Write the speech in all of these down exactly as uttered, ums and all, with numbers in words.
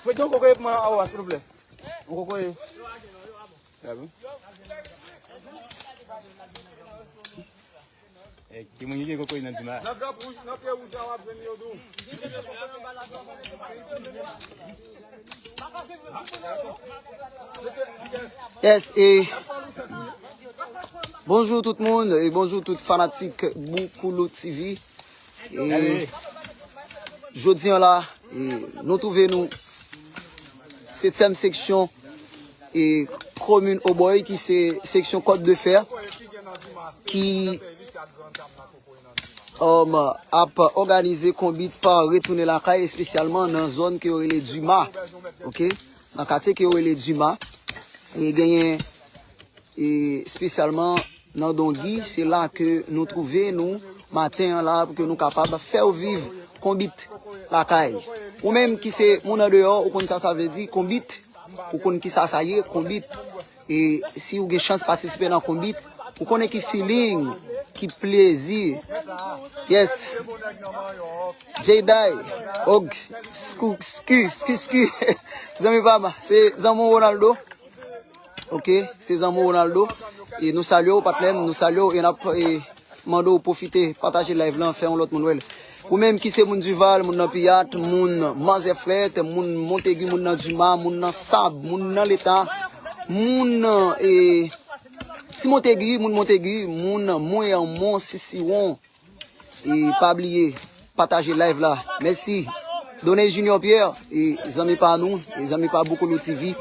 Fwe yon kokoye pou mwen, awa, silvouplè. Yon kokoye. Sa bon? Eh, ki moun ki gen kokoye nan dima? Nan gran wouj, nan pye wouj la, w ap jwenn yo tou. Yes, e bonjou tout moun, e bonjou tout fanatik Boukoulou T V. E jodi an la, e nou twouve nou setyèm seksyon e komin Obòy, ki se seksyon Kòt de Fè, ki um, ap òganize konbit pa retounen lakay, espesyalman nan zòn ke yo rele Dima. Ok? Nan katye ke yo rele Dima. E genyen, e espesyalman nan Dongi, se la ke nou twouve nou maten an la, pou ke nou kapab fè w viv konbit lakay. Ou menm ki se moun andeyò, ou konn sa sa vle di, konbit, ou konn ki sa sa ye, konbit. E si ou gen chans patisipe nan konbit, ou konnen ki feeling, ki plezi. Yes. Jedi, og, sku, sku, sku, sku. Zanmi pa m, se zanmi Ronaldo. Ok, se zanmi Ronaldo. E nou salye w, patnè m, nou salye w, e n ap, e, mande w pwofite, pataje live lan, fè yon lòt moun wè l. Ou menm ki se moun Duval, moun nan Piyat, moun Manzè Frèt, moun Montegi, moun nan Dima, moun nan Sab, moun nan Leta, moun, e, Ti Montegi, moun Montegi, moun Mwen, Mon, Sisiwon, e pa bliye, pataje live la. Mèsi. Donnen Junior Pierre, e zanmi pa nou, e zanmi pa Boukoulou T V.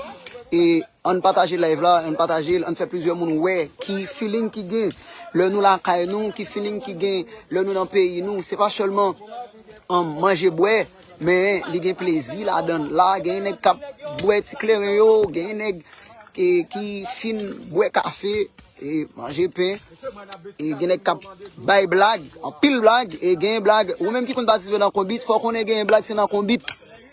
E ann pataje live la, ann pataje l, ann fè plizyè moun wè ki feeling ki gen lè nou lakay nou, ki feeling ki gen lè nou nan peyi nou. Se pa sèlman, um, manje bwè, men li gen plezi ladan l. La, gen nèg k ap bwè ti kleren yo, gen nèg ki, ki fin bwè kafe, e manje pen, e gen nèg k ap bay blag, anpil blag, e gen blag. Ou menm ki konn patisipe nan konbit, fò w konnen gen blag, se nan konbit.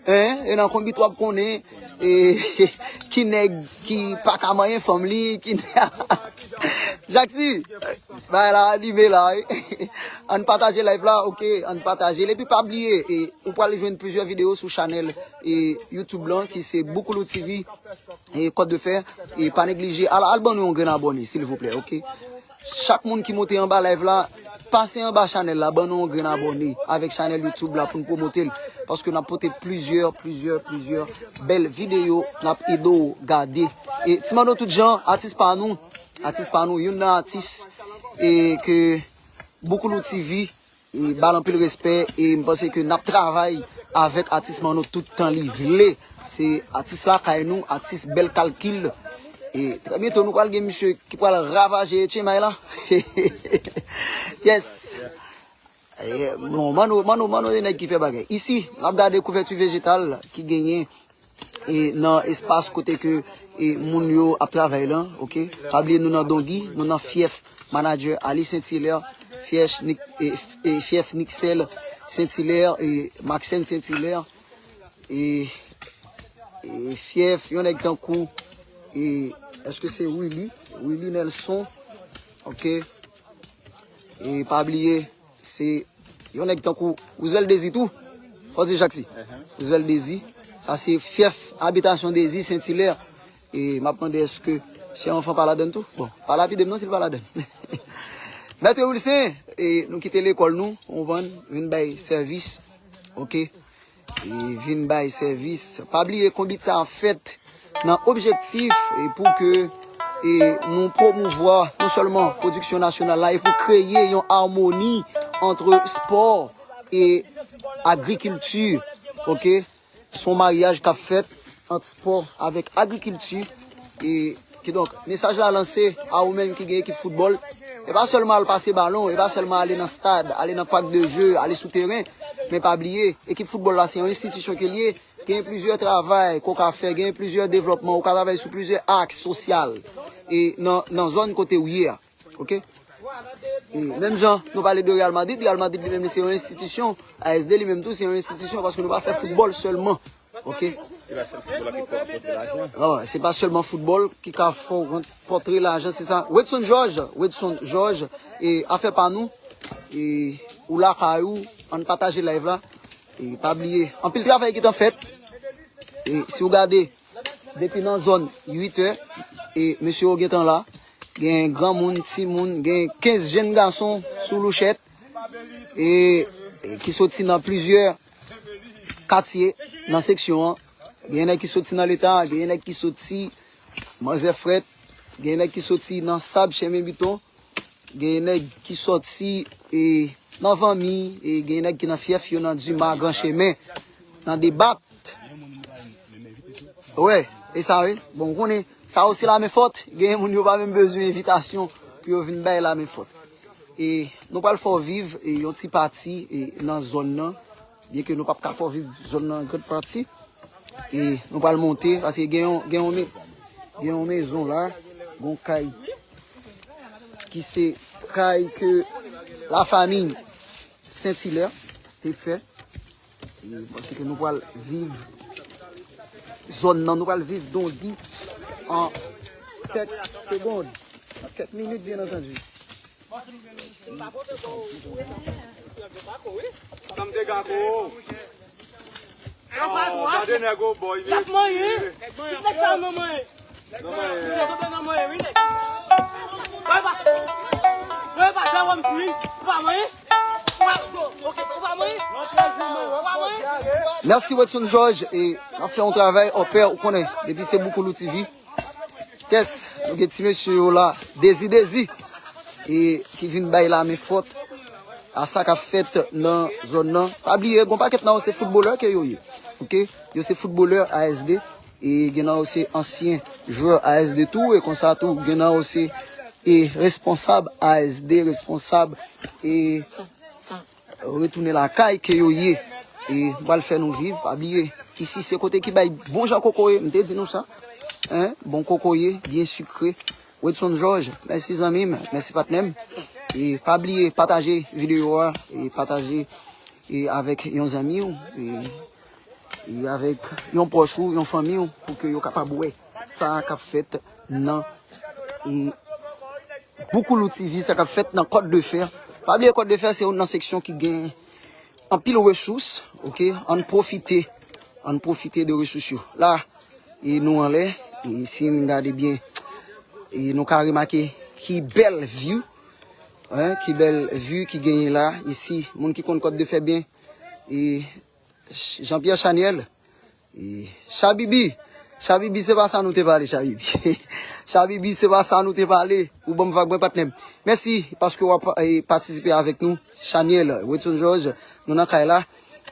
Hein? E nan konbit w ap konnen, e, ki nèg ki pa ka manyen fanm li, ki Jackson, bay la, anime la, wi. Ann pataje live la, ok, ann pataje l. Epi pa bliye, e, ou pral jwenn plizyè videyo sou chanèl, e, YouTube lan, ki se Boukoulou T V, e, Kòt de Fè, e pa neglije, al, al ban nou yon grenn abòne, silvouplè, ok? Chak moun ki monte anba live la, pase anba chanèl la, ban nou yon grenn abòne avèk chanèl YouTube la pou n pwomote l. Paske n ap pote plizyè, plizyè, plizyè bèl videyo n ap ede w gade. E Ti Manno tout jan, atis pa nou, atis pa nou, youn nan atis, e ke Boukoulou T V e ba l anpil respè, e m panse ke n ap travay avèk atis Manno tout tan li vle. Se atis lakay nou, atis bèl kalkil. E trè byento nou pral gen misye ki pral ravaje Etchemay la. Yes. E, bon, Manno, Manno, Manno se nèg ki fè bagay. Isi, n ap gade kouvèti vejetal ki genyen e nan espas kote ke e moun yo ap travay lan, ok? Pa bliye nou nan Dongi, nou nan fyèf manager Ali Saint Hilaire, fyèf Nic-, e, e fyèf Nixel Saint Hilaire, e Maxen Saint Hilaire, e, e fyèf yon nèg tankou, e, èske se Willy? Willy Nelson, ok? E pa bliye, se yon nèg tankou Roosevelt Désir tou. Fò di Jackson. Roosevelt Désir. Sa se fyèf abitasyon Désir Saint Hilaire. E m ap mande èske Chè Anfan pa ladann tou? Bon, pa lapide m non si l pa ladann. Mèt Wilson, e nou kite lekòl nou, ou konprann, vin bay sèvis. Ok. E vin bay sèvis. Pa bliye konbit sa a fèt nan objektif e pou ke e nou pwomouvwa non sèlman pwodiksyon nasyonal la e pou kreye yon amoni ant spò e agrikilti. Ok? Se yon maryaj k ap fèt ant spò avèk agrikilti. E kidonk, mesaj la lanse a ou menm ki gen ekip foutbòl. E pa sèlman al pase balon, e pa sèlman ale nan stad, ale nan pak de je, ale sou teren. Men pa bliye, ekip foutbòl la se yon enstitisyon ke l ye. Gen plizyè travay ke w ka fè, gen plizyè devlòpman, ou ka travay sou plizyè aks sosyal e nan, nan zòn kote w ye a. Ok? E menm jan nou pale de Real Madrid, Real Madrid li menm li se yon enstitisyon, A S D li menm tou se yon enstitisyon paske nou pa fè foutbòl sèlman. Ok? Se pa sèl foutbòl la ki fè w rankontre lajan. Non, se pa sèlman foutbòl ki ka fè w rankontre lajan, se sa. Wedson Georges, Wedson Georges, e afè pa nou, e ou lakay ou, ann pataje live la. E pa bliye, anpil travay ki t ap fèt. E si w gade, depi nan zòn uit è, e mesye yo gentan la. Gen granmoun, timoun, gen kenz jenn gason sou louchèt, e, e ki soti nan plizyè katye nan seksyon an. Gen nèg ki soti nan Leta, gen nèg ki soti Manzè Frèt, gen nèg ki soti nan Sab Chemen Biton, gen nèg ki soti, e, nan Vanmi, e gen nèg ki nan fyèf yo nan Dima, Gran Chemen, nan Debat. Wè, e sa wi. Bon, ou konnen, sa yo se lame fòt. Gen moun yo pa menm bezwen envitasyon pou yo vin bay lame fòt. E nou pral fè w viv, e, yon ti pati, e, nan zòn nan. Byen ke nou p ap ka fè w viv zòn nan grande pati. E nou pral monte, paske gen yon, gen yon, me- gen yon mezon la, gen yon kay ki se kay ke lafanmi Sentilè te fè. E paske nou pral viv zòn nan, nou pral viv Dongi an kèk segond, an kèk minit, byen antandi. Sa m te gako. Oh, gade nèg o bòy, mesye. L ap manyen. Nèg sa nan manyen. Nan manyen. Nèg nan manyen, wi, nèg. Mwen pa, mwen pa dwe wè m fini. Ou pa manyen? Ou pa, ok, ou pa manyen? Ou pa manyen? Mèsi, Wetson George. E n ap fè yon travay, opè, ou konnen, depi se Boukoulou T V. Yes, nou gen ti mesye yo la, Dezi Dezi, e ki vin bay lame fòt a sa k ap fèt nan zòn nan. Pa bliye, gon pakèt nan yo se foutbolè ke yo ye. Ok? Yo se foutbolè A S D, e gen nan yo se ansyen jwè A S D tou, e konsa tou, gen nan yo se, e, responsab A S D, responsab, e, retounen lakay ke yo ye. E m pral fè nou viv, pa bliye. Isi se kote ki bay bon jan kokoye, m te di nou sa. Hein? Bon kokoye, byen sikre. Wetson George, mèsi zanmi m, mèsi patnè m. E pa bliye pataje videyo a, e pataje, e avèk yon zanmi w, e, e avèk yon pwòch ou, yon fanmi w, pou ke yo kapab wè sa k ap fèt nan, e, Boukoulou T V, sa k ap fèt nan Kòt de Fè. Pa bliye Kòt de Fè se youn nan seksyon ki gen anpil resous, ok? Ann pwofite, ann pwofite de resous yo. La, e nou anlè, e si n gade byen, e nou ka remake ki bèl view, hein, ki bèl view ki genyen la, isi, moun ki konn Kòt de Fè byen, e Jean-Pierre Chaniel, e Chabibi, Chabibi, se pa sa nou te pale, Chabibi. Chabibi, se pa sa nou te pale. Ou ban m vag mwen, patnè m. Mèsi paske w ap, e, patisipe avèk nou. Chaniel, Wetson George, nou nan kay la.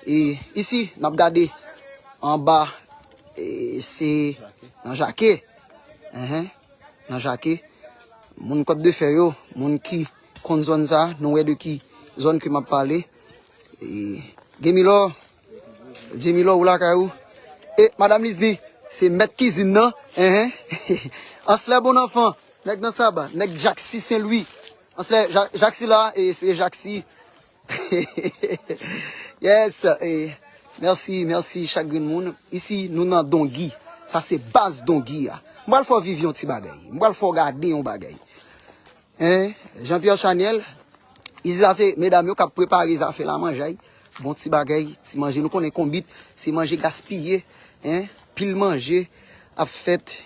E isi, n ap gade anba, e se nan Jake. Enhen. Nan Jake. Moun Kòt de Fè yo, moun ki konn zòn sa, nou wè de ki zòn ke m ap pale. E, Gemilò, Gemilò, ou lakay ou? E, Madam Lizni, se mèt kizin nan. Enhen. Anslè bon anfan, nèg nan Saba, nèg Jaksi Sen Lwi. Anslè, Ja- Jaksi la, e se Jaksi. Yes, e, mèsi, mèsi chak grenn moun. Isi, nou nan Dongi. Sa se baz Dongi a. M pral fè w viv yon ti bagay. M pral fè w gade yon bagay. Hein? Jean-Pierre Chaniel, isi sa se medam yo k ap prepare zafè la manjay. Bon ti bagay, ti manje. Nou konnen konbit, se manje gaspiye. Hein? Pil manje ap fèt.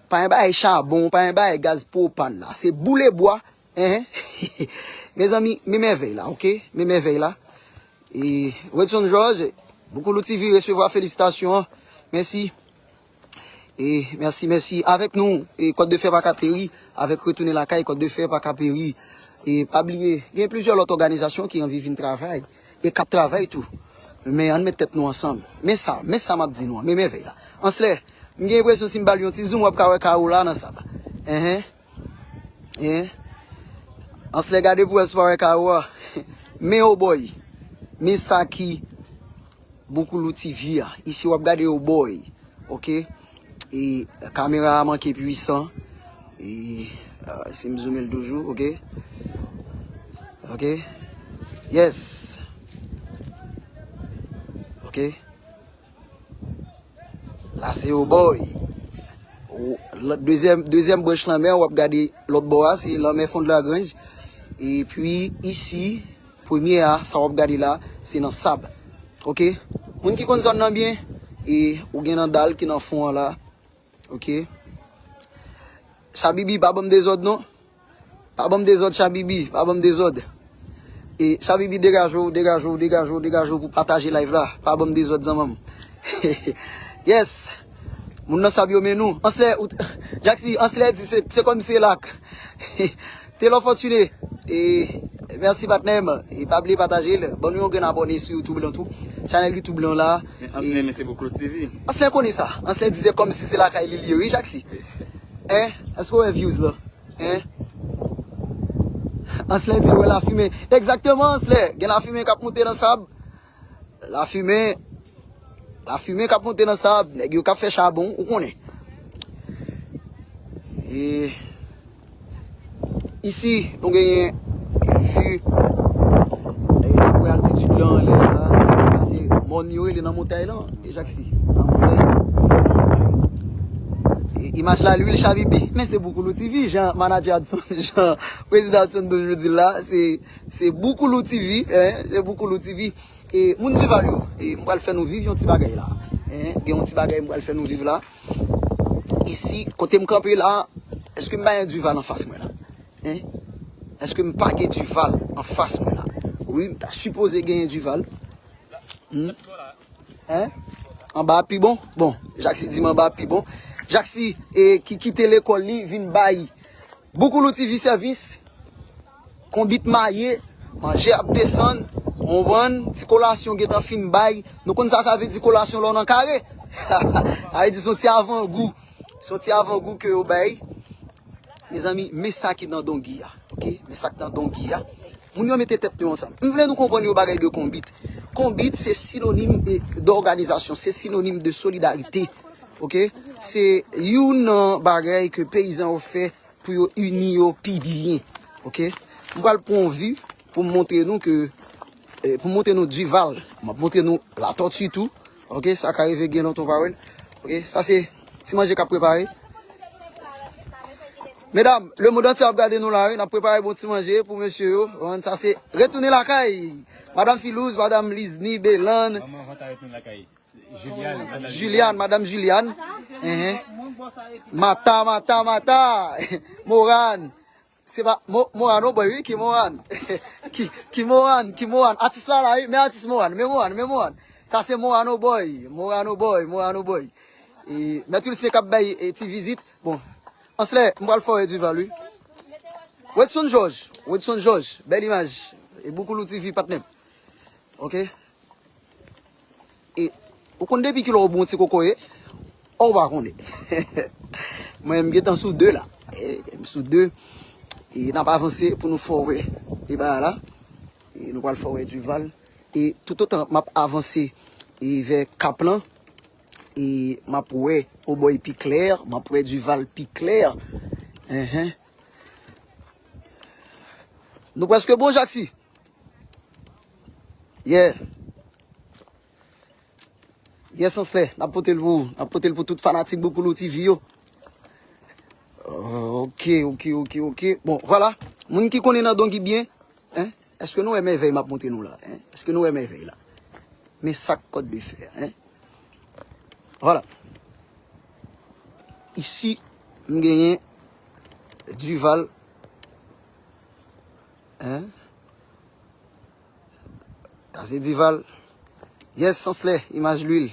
Pa gen bagay chabon, pa gen bagay gaz pwopàn la. Se boule bwa. Enhen. Mezanmi, men mèvèy la, ok? Men mèvèy la. E Wetson George, Boukoulou T V resevwa felisitasyon an. Mèsi. E mèsi, mèsi. Avèk nou, e Kòt de Fè pa ka peri. Avèk Retounen Lakay, Kòt de Fè pa ka peri. E pa bliye, gen plizyè lòt òganizasyon ki anvi vin travay. E k ap travay tou. Men ann met tèt nou ansanm. Men sa, men sa m ap di nou an, men mèvèy la. Anslè, m gen enpresyon si m ba l yon ti zoom, w ap ka wè Kawo la nan Saba. Enhen. Hein? Anslè gade pou wè si w pa wè Kawo a. Men obòy. Men sa ki Boukoulou T V a. Isi w ap gade obòy. Ok? E kamera a manke pwisan. E, ah, si m zoume l toujou, ok? Ok? Yes. Ok? La se obòy. Ou- lòt- dezyèm, dezyèm branch lanmè, w ap gade lòt bò a, se lanmè Fond Lagrange. Epi isi, premye a, sa w ap gade la, se nan Sab. Ok? Moun ki konn zòn nan byen, E ou gen Nandal ki nan fon an la. Ok. Chabibi, pa ban m dezòd non. Pa ban m dezòd, Chabibi, pa ban m dezòd. E Chabibi, degaje w, degaje w, degaje w, degaje w pou pataje live la. Pa ban m dezòd, zanmanm. Yes. Moun nan sab yo men nou. Anslè, ou, Jacksy, Anslè di se, se kòm se lak. Telor Fortuné. E, mèsi, patnè m. E pa bliye pataje l. Ban nou yon grenn abòne sou YouTube lan tou. Chanèl YouTube lan la. Men Anslè, e men se Boukoulou T V. Anslè konnen sa. Anslè di se kòm si se lakay li li ye, wi, Jacksy. Hein? Èske w wè views lan? Hein? Anslè di l wè lafimen. Egzakteman, Anslè. Gen lafimen k ap monte nan sab. Lafimen. Lafimen k ap monte nan sab. Nèg yo k ap fè chabon, ou konnen. E isi, nou genyen vi. E dapre altitid lan anlè la, sa se mòn yo rele nan montay lan. E Jacksy, nan montay. E imaj la, lwil Chabibi. Men se Boukoulou T V, jan manadjè Adson, jan prezidan Adson toujou di l la, se, se Boukoulou T V, hein, se Boukoulou T V. E moun Duval yo, e m pral fè nou viv yon ti bagay la. Hein, gen yon ti bagay m pral fè nou viv la. Isi, kote m kanpe la, èske m pa gen Duval anfas mwen la? Hein? Èske m pa gen Duval anfas mwen la? Wi, m ta sipoze genyen Duval. Hmm? Hein? Anba pi bon? Bon, Jacksy di m anba pi bon. Jacksy, e, ki kite lekòl li, vin bay Boukoulou T V sèvis. Konbit maye, manje ap desann, ou konprann, ti kolasyon gentan fin bay. Nou konn sa sa vle di kolasyon lè w nan kare. Sa vle di se yon ti avangou. Se yon ti avangou ke yo bay. Mezanmi, men sa ki nan dongi a. Ok? Men sa ki nan dongi a. Moun yo mete tèt yo ansanm. M vle nou konprann yon bagay de konbit. Konbit, se sinonim e, d'organisation, se sinonim de solidarité. Ok? Se youn nan bagay ke peyizan yo fè pou yo ini yo pi byen. Ok? M pral pran yon vi pou m montre nou ke, eh, pou m montre nou Duval. M ap montre nou Latòti tou. Ok? Sa ka rive gen lontan w pa wè l. Ok? Sa se ti manje k ap prepare. Medam, lemonn antye ap gade nou la, wi. N ap prepare bon ti manje pou mesye yo. Sa se retounen lakay. Madanm Filouz, madanm Lizni, Belann. Manman vant a retounen lakay. Juliane, madanm Juliane. Madanm Juliane. Hein. Mata, Mata, Mata. Moran. Se pa Mo-, Moran, oh boy, wi, ki Moran. Ki, ki Moran, ki Moran. Atis la la, wi, men atis Moran, men Moran, men Moran. Sa se Moran, oh boy. Moran, oh boy, Moran, oh boy. E, Mèt Wilsen k ap bay, e, ti vizit. Bon, Anslè, m pral fè w wè Duval, wi. Wedson George, Wedson George, bèl imaj. E Boukoulou T V, patnè m. Ok? E, ou konn depi kilè w bon ti kokoye? Ou pa konnen. Mwen, m gentan sou de la. E, m sou de. E n ap avanse pou nou fè w wè. E bagay la. E nou pral fè w wè Duval. E toutotan m ap avanse e vè Kap lan, e m ap wè Obòy pi klè, m ap wè Duval pi klè. Enhen. Nou prèske bon, Jacksy. Yeah. Yes, Anslè, n ap pote l pou, n ap pote l pou tout fanatik Boukoulou T V yo. Ok, ok, ok, ok. Bon, vwala. Moun ki konnen nan dongi byen, hein? Èske nou wè mèvèy m ap montre nou la, hein? Èske nou wè mèvèy la? Men sa k kòd de fè, hein? Vwala. Isi, m genyen Duval. Hein? Sa se Duval. Yes, Anslè, imaj lwil.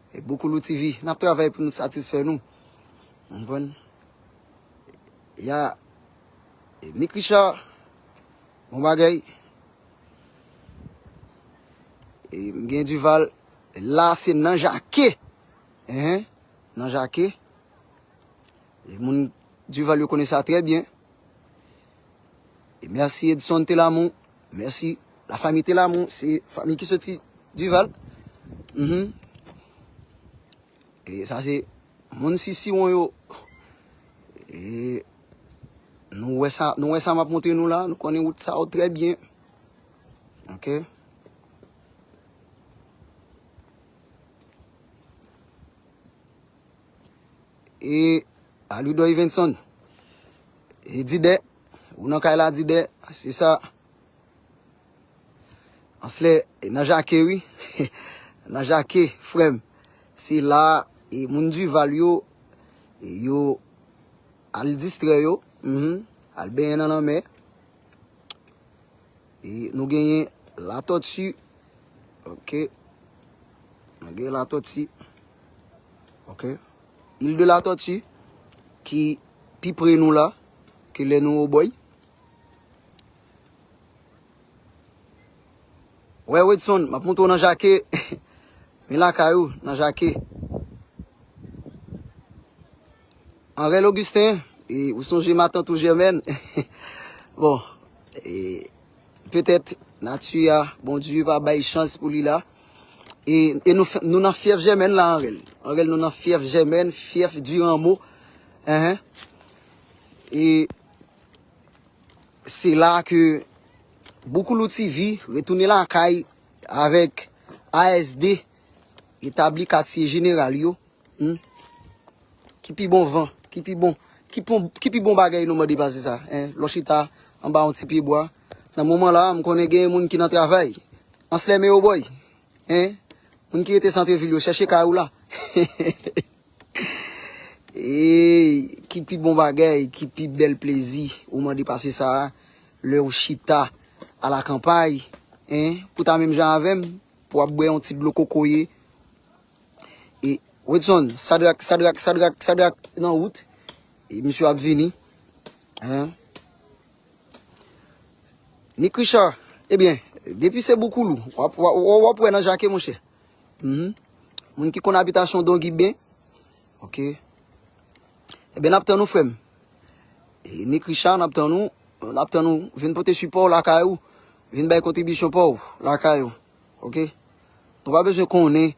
E Boukoulou T V. N ap travay pou nou satisfè nou. Ou konprann? Ya. E Mick Richard. Bon bagay. E m gen Duval. La, se nan Jake. Hein? Nan Jake. E moun Duval yo konnen sa trè byen. E mèsi Edson Telamon. Mèsi lafanmi Telamon. Se fanmi ki soti Duval. Mhm. E sa se moun Sisiwon yo. E nou wè sa, nou wè sa m ap montre nou la. Nou konnen wout sa yo trè byen. Ok. E Aludò Evenson. E Didè. Ou nan kay la, Didè. Se sa. Anslè, e nan Jake, wi. Nan Jake, frè m. Se la, e moun Duval yo, e yo al distrè yo, mhm, al benyen nan lanmè. E nou genyen Latòti, ok. Nou genyen Latòti, ok. Île de Latòti, ki pi pre nou la, ke lè nou Obòy. Wè, Wedson, m ap montre w nan Jake. Men lakay ou, nan Jake. Anrèl Augustin, e, ou sonje matant ou Jèmèn. Bon, e, petèt, nati a, Bondye pa bay chans pou li la. E, e nou, fè- nou nan fyèf Jèmèn la, Anrèl. Anrèl, nou nan fyèf Jèmèn, fyèf Diranmo. Enhen. E se la ke Boukoulou T V retounen lakay avèk A S D, etabli katye jeneral yo. Hmm? Ki pi bon van, ki pi bon, ki pon- ki pi bon bagay nou mande pase sa, en? Lè w chita anba yon ti pye bwa. Nan moman la, m konnen gen moun ki nan travay. Anslè men yo, bòy. En? Moun ki rete santrevil yo, chèche kay ou la. E ki pi bon bagay, ki pi bèl plezi ou mande pase sa, lè w chita a la kanpay, en, pou ta menm jan avè m, pou w ap bwè yon ti dlo kokoye. E Wedson, Sadrak, Sadrak, Sadrak, Sadrak nan wout. E misye ap vini. En? Nick Richard, ebyen, depi se Boukoulou, w ap, w ap, w ap wè nan Jake, monchè. Mhm. Moun ki konn abitasyon Don Guiben, ok. Ebyen, n ap tann ou, frè m. E Nick Richard, n ap tann ou, n ap tann ou. Vin pote sipò w lakay ou, vin bay kontribisyon pa w lakay ou, ok. Nou pa bezwen konnen,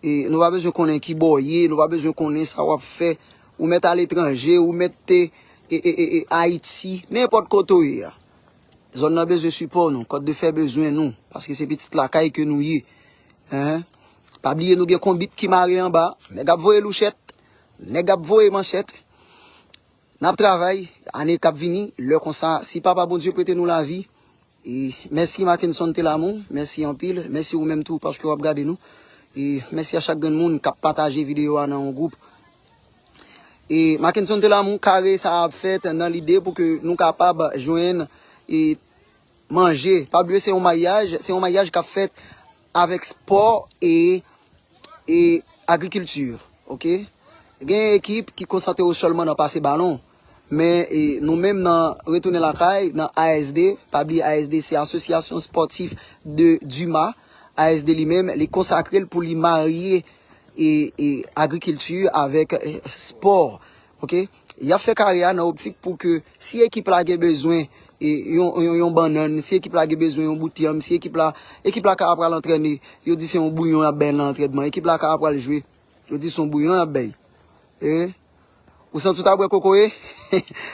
e, nou pa bezwen konnen ki bò w ye, nou pa bezwen konnen sa w ap fè. Ou mèt aletranje, ou mèt te, e, e, e, e, Ayiti, nenpòt kote w ye a. Zòn nan bezwen sipò nou, Kòt de Fè bezwen nou, paske se pitit lakay ke nou ye. Hein? Pa bliye nou gen konbit ki mare anba, nèg ap voye louchèt, nèg ap voye manchèt. N ap travay, ane k ap vini, lè konsa, si Papa Bondye prete nou lavi, e mèsi Mackenson Telamou, mèsi anpil, mèsi ou menm tou paske w ap gade nou. E mèsi a chak grenn moun k ap pataje videyo a nan yon gwoup. E Mackenson Telamou kare sa ap fèt nan lide pou ke nou kapab jwenn e manje. Pa bliye se yon maryaj, se yon maryaj k ap fèt avèk spò e, e agrikilti, ok? Gen ekip ki konsantre yo sèlman nan pase balon, men e, nou menm nan retounen lakay, nan A S D, pa bliye A S D se Association Sportive de Dumas, A S D li menm, li konsakre l pou li marye e, e agrikilti avèk e, spò, ok? Y ap fè kare a nan optik pou ke si ekip la gen bezwen e, yon, yon, yon bannann, si ekip la gen bezwen yon bout yanm, si ekip la, ekip la ka pral antrène, yo di se yon bouyon y ap bay nan antrènman, ekip la ka pral jwe, yo di se yon bouyon y ap bay. E, ou santi w ta bwè kokoye?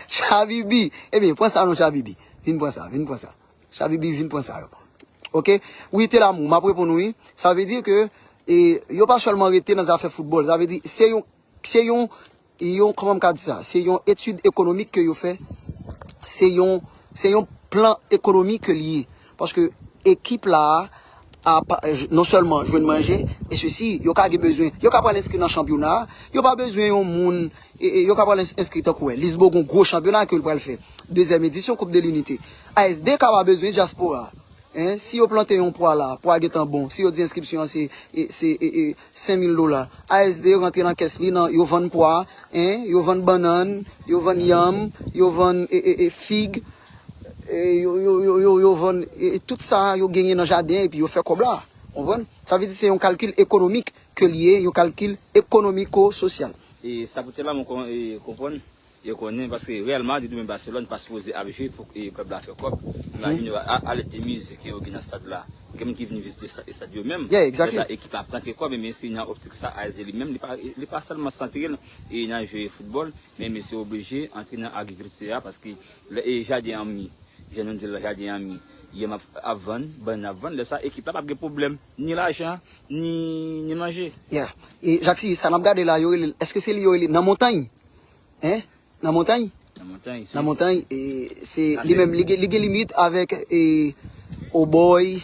Chabibi! Ebyen, pran sa non, Chabibi. Vin pran sa, vin pran sa. Chabibi, vin pran sa yo. Ok? Wi, Telamou, m ap reponn ou, wi. Sa vle di ke e, yo pa sèlman rete nan zafè foutbòl. Sa vle di, se yon, se yon, yon, kòman m ka di sa? Se yon etid ekonomik ke yo fè. Se yon, se yon plan ekonomik ke li ye. Paske ekip la a, a pa- non sèlman jwenn manje, e sesi, yo ka gen bezwen, yo ka pral enskri nan chanpyona, yo pa bezwen yon moun, e, e, yo ka pral ens- enskri tankou wè, Lisbo gon gwo chanpyona ke l pral fè. Dezyèm edisyon Koup de Linite. A S D ka pa bezwen dyaspora. Hein, si yo plante yon pwa la, pwa gentan bon, si yo di enskripsyon an se, e, se e, e, senk mil dola, A S D rantre nan kès li, nan, yo vann pwa, hein, yo vann bannann, yo vann yanm, yo vann e, e, e, fig, e, yo, yo, yo, yo, yo vann e, e, tout sa yo genyen nan jaden epi yo fè kòb la. Konprann? Sa vle di se yon kalkil ekonomik ke l ye, yon kalkil ekonomiko-sosyal. E sa pou Telamou kon- e, konprann, yo konnen, paske Real Madrid oubyen Barcelone pa sipoze ap jwe pou e, klèb la fè kòb. Imajine w a- alèt de mizik ke yo gen nan stad la. Gen moun ki vin vizite sta- estad yo menm. Yeah, exactly. Lè sa, ekip la ap rantre kòb, men se nan optik sa, A S D li menm, li pa, li pa sèlman santre l e, nan jwe foutbòl, men misye oblije antre nan agrikilti a, paske lè e, jaden an mi, jan nou di l la, jaden an mi, yanm ap, ap vann, bannann ap vann, lè sa, ekip la p ap gen pwoblèm, ni lajan, ni, ni manje. Yeah. E Jaksi, sa n ap gade la, yo rele, èske se li yo rele nan montany? Hein? Nan montany? Nan montany, se Nan isi. Montany, e, se Sa li se menm, li gen, li gen limit avèk e, Obòy,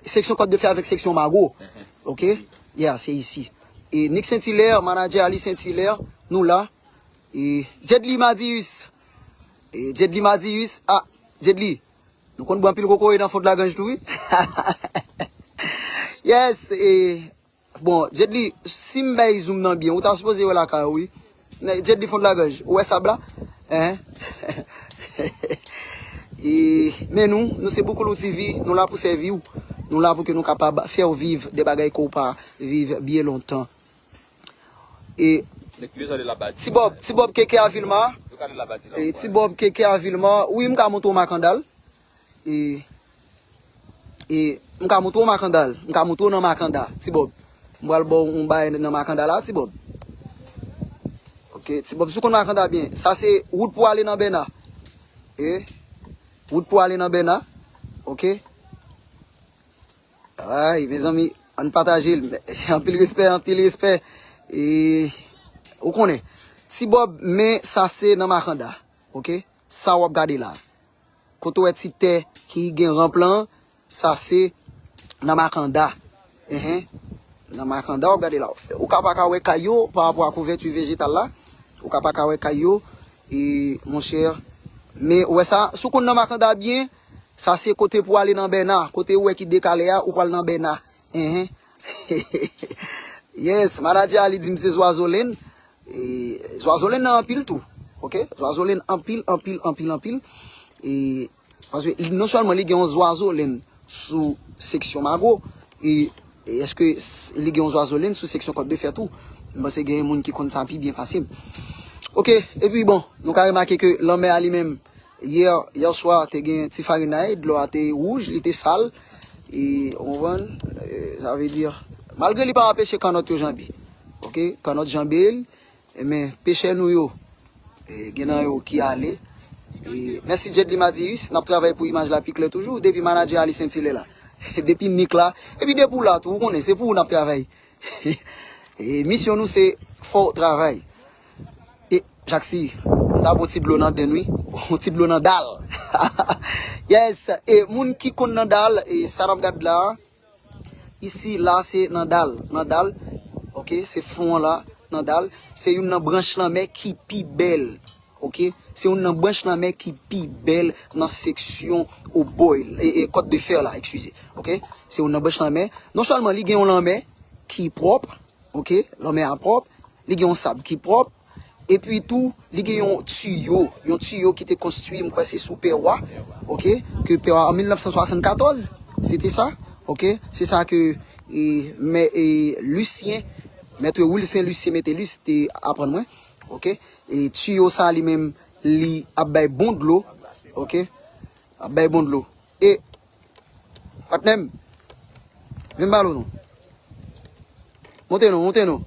seksyon Kòt de Fè avèk seksyon Mago. Ehe. Ok? Isi. Yeah, se isi. E Nick Saint-Hilaire, manadjè Ali Saint-Hilaire, nou la. E Jedly Madius. E Jedly Madius, ah, Jedly, nou konn bwè anpil kokoye nan Fond Lagrange tou, wi. Yes, e, bon, Jedly, si m bay zoom nan byen, ou ta sipoze wè lakay ou, wi. Jedly Fond Lagrange, ou wè sab la? Hein? E, men nou, nou se Boukoulou T V, nou la pou sèvi w. Nou la pou ke nou kapab fè w viv de bagay ke w pa viv byen lontan. E Ti Bob, Ti Bob Keke a Vilma. E Ti Bob Keke a Vilma. Wi, m ka montre w makandal. E, e m ka montre w makandal. M ka montre w nan makanda, Ti Bob. M pral ba w yon bagay nan makanda la, Ti Bob. Ok, Ti Bob, si w konn makanda byen. Sa se wout pou ale nan Bèna. E, wout pou ale nan Bèna. Ok. Ay, mezanmi, ann pataje l. Anpil respè, anpil respè. E, ou konnen. Ti Bob, men sa se nan makanda. Ok? Sa w ap gade la. Kote w wè ti tè ki gen ranp lan, sa se nan makanda. Enhen. Nan makanda w ap gade la. Ou ka pa ka wè kay yo pa rapò a kouvèti vejetal la. Ou ka pa ka wè kay yo, e, monchè. Men, ou wè sa, si w konn nan makanda byen, sa se kote pou ale nan Bèna. Kote ou wè ki dekale a, ou pral nan Bèna. Enhen. Yes, manadjè a li di m se Zwazolenn. E, Zwazolenn nan anpil tou. Ok? Zwazolenn anpil, anpil, anpil, anpil. E, paske li, non sèlman li gen yon Zwazolenn sou seksyon Mago, e, e èske s- li gen yon Zwazolenn sou seksyon Kòt de Fè tou? M panse gen moun ki konn sa pi byen pase m. Ok, epi bon, nou ka remake ke lanmè a li menm, yè, yè swa, te gen ti farinay, dlo a te wouj, li te sal, e, ou konprann? E, sa vle di, malgre li pa anpeche kannòt yo janbe. Ok, kannòt janbe l, e men, pechè nou yo, e, gen nan yo ki ale. E, mèsi Jedly Madius, n ap travay pou imaj la pi klè toujou, depi manadjè a li Saint-Hilaire la. Depi Nick la, epi depi w la tou, ou konnen, se pou ou n ap travay. E, misyon nou se fè w travay. E, Jacksy, m ta bon ti dlo nan den, wi. Yon ti dlo nan dal. Yes, e moun ki konn nan dal, e sa n ap gad la, isi, la, se nan dal. Nan dal, ok, se fon an la, nan dal. Se youn nan branch lanmè ki pi bèl, ok. Se youn nan branch lanmè ki pi bèl nan seksyon Obòy, e, e, Kòt de Fè la, eskize, ok. Se youn nan branch lanmè. Non sèlman li gen yon lanmè ki pwòp, ok, lanmè a pwòp, li gen yon sab ki pwòp, epi tou, li gen yon tiyo, yon tiyo ki te konstwi, m kwè se sou Pèwa, ok, ke Pèwa an mil nèf san swasann katòz, se te sa, ok, se sa ke, e, mè, e, Lucien, mèt Wilson Lucien Métellus te aprann mwen, ok, e tiyo sa li menm, li ap bay bon dlo, ok, ap bay bon dlo. E, patnè m, vin balo non. Monte non, monte non.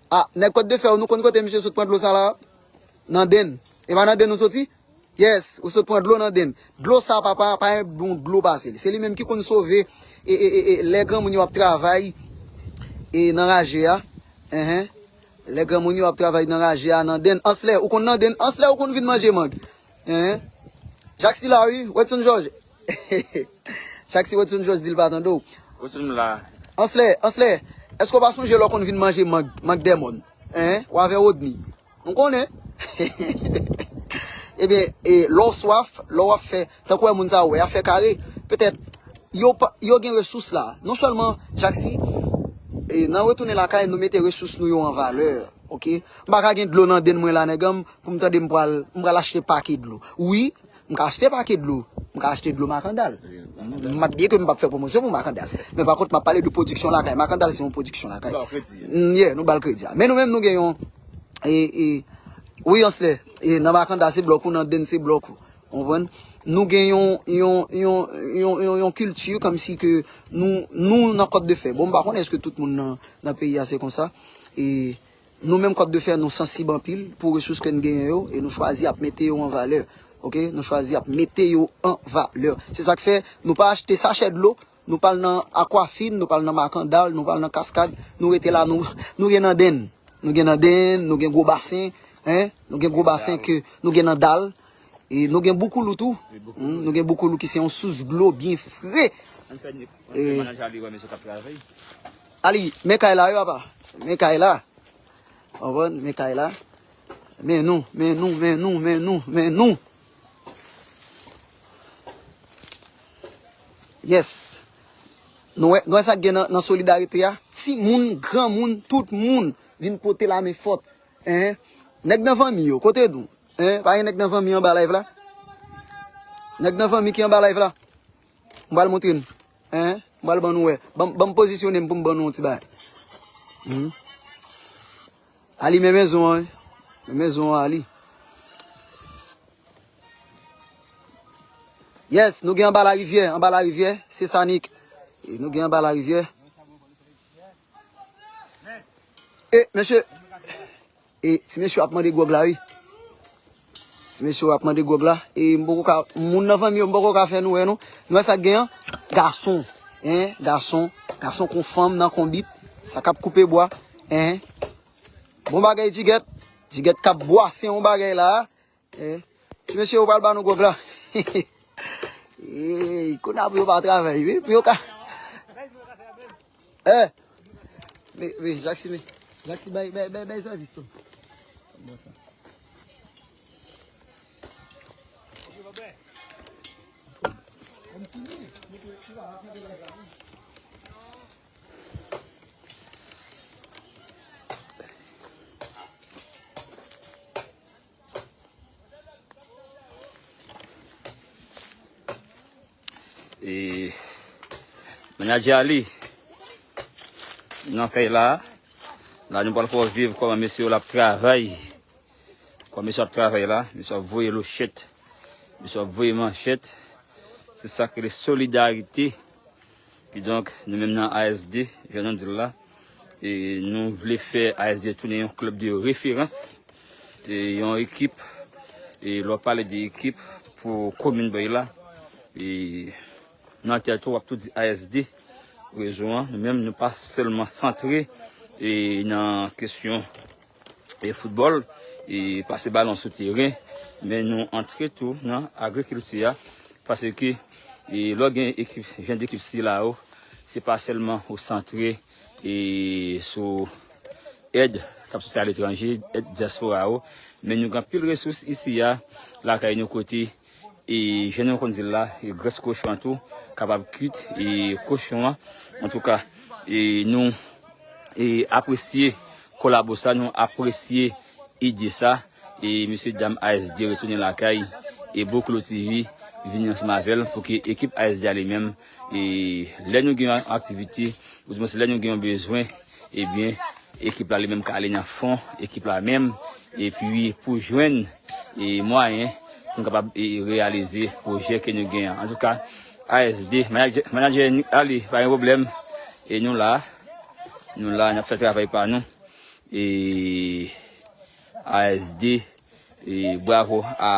Ah, nèg Kòt de Fè, nou konn kote misye sot pran dlo sa la? Nan den. E pa nan den nou soti? Yes, ou sot pran dlo nan den. Dlo sa, papa, pa gen bon dlo pase l. Se li menm ki konn sove, e, e, e, e, lè granmoun yo ap travay, e, nan raje a. Enhen. Lè granmoun yo ap travay nan raje a, nan den. Anslè, ou konn nan den. Anslè, ou konn vin manje mang. Enhen. Jacksy la, wi. Wedson George. Jacksy, Wedson George di l pa tande w. Wedson la. Anslè, Anslè, èske w pa sonje lè w konn vin manje mang, mang dèmòn? Enhen. Ou avè Rodney. M konnen. Ebyen, e, lè w swaf, lè w ap fè, tankou wè moun sa yo, y ap fè kare, petèt, yo pa, yo gen resous la. Non sèlman, Jacksy, e, nan retounen lakay, nou mete resous nou yo an valè, ok? M pa ka gen dlo nan den mwen la, nèg an m, pou m tande m pral, m pral achte pake dlo. Wi, m ka achte pake dlo. M ka achte dlo makandal. M ap byen ke m p ap fè pwomosyon pou makandal. Men pa kont, m ap pale de pwodiksyon lakay. Makandal se yon pwodiksyon lakay. Ba w kredi. Mm, yeah, nou ba l kredi a. Men nou menm, nou gen yon, e, e, wi, Anslè, e, nan makandal se blòk ou, nan den se blòk ou. Ou konprann? Nou gen yon, yon, yon, yon, yon, yon kilti kòmsi ke nou, nou nan Kòt de Fè. Bon, m pa konnen èske tout moun nan, nan peyi a se konsa. E nou menm Kòt de Fè, nou sansib anpil pou resous ke n genyen yo, e nou chwazi ap mete yo an valè. Ok? Nou chwazi ap mete yo an valè. Se sa k fè nou pa achte sachè dlo, nou pa al nan Aquafine, nou pa al nan Makandal, nou pa al nan Kaskad, nou rete la, nou, nou gen nan den. Nou gen nan den, nou gen gwo basen, en? Nou gen gwo basen ke nou gen nan dal. E nou gen Boukoulou tou. Wi, Boukoulou. Hmm, nou gen Boukoulou ki se yon sous dlo byen fre. Ann fè, ann fè manaj Ali wè mesye k ap travay. Ali, men kay la wi, papa. Men kay la. Konprann? Men kay la. Men nou, men nou, men nou, men nou, men nou. Yes. Nou wè, nou wè sa k gen nan, nan solidarite a? Timoun, granmoun, tout moun vin pote lamen fòt. Hein? Nèg nan fanmi yo, kote nou? Hein? Pa gen nèg nan fanmi anba live la? Nèg nan fanmi ki anba live la? M pral montre n. Hein? M pral ban nou wè. Ban, ban m pozisyone m pou m ban nou yon ti bagay. Hmm. Ali men mezon an, wi. Men mezon an, Ali. Yes, nou gen anba larivyè, anba larivyè, se Sanik. E nou gen anba larivyè. E, mesye, e, ti mesye ap mande gwòg la, wi. Ti mesye ap mande gwòg la. E m poko ka, moun nan fanmi yo, m poko ka fè nou wè, non. Nou wè sa k gen an? Gason, hein, gason, gason kon fanm nan konbit, sa k ap koupe bwa, hein. Bon bagay, Djigèt. Djigèt k ap bwase yon bagay la. Eh, ti mesye, yo pral ba nou gwòg la. Ey, kounye a pou yo pa travay, wi, pou yo ka. Eh, men, men, Jackson, men, Jackson, bay, bay, bay, bay sèvis, tou. Bon, sa. E, manager Ali, nan kay la, la nou pral fè w viv kòman mesye yo l ap travay. Kòman mesye ap travay la, mesye ap voye lochèt, mesye ap voye manchèt. Se sa k rele solidarite. Kidonk, nou menm nan A S D, jan nou di l la, e nou vle fè A S D tounen yon klèb de referans, e yon ekip, e lè w pale de ekip pou komin Bèy la, e nan tèt ou, w ap tou di A S D. Rezon an, nou menm, nou pa sèlman santre e nan kesyon e foutbòl, e pase balon sou teren, men nou antre tou nan agrikilti a, paske, e lè w gen ekip, jan dekip sila yo, se pa sèlman ou santre e sou èd k ap soti aletranje, èd dyaspora yo, men nou gen anpil resous isi a, lakay nou, kote e jan nou konn di l la, e grès kochon an tou kapab kwit, e kochon an. Antouka, e nou, e apresye kolabo sa, nou apresye ide sa, e mesye dam A S D retounen lakay, e Boklo T V vini ansanm avè l pou ke ekip A S D a li menm, e lè nou gen yon aktivite, oudimwens lè nou gen yon bezwen, ebyen, ekip la li menm ka ale nan fon ekip la menm, epi pou jwenn, e mwayen pou nou kapab, e reyalize pwojè ke nou gen an. Antouka, A S D, manager, manager Nick Ali, pa gen pwoblèm. E nou la, nou la, n ap fè travay pa nou. E A S D, e bravo a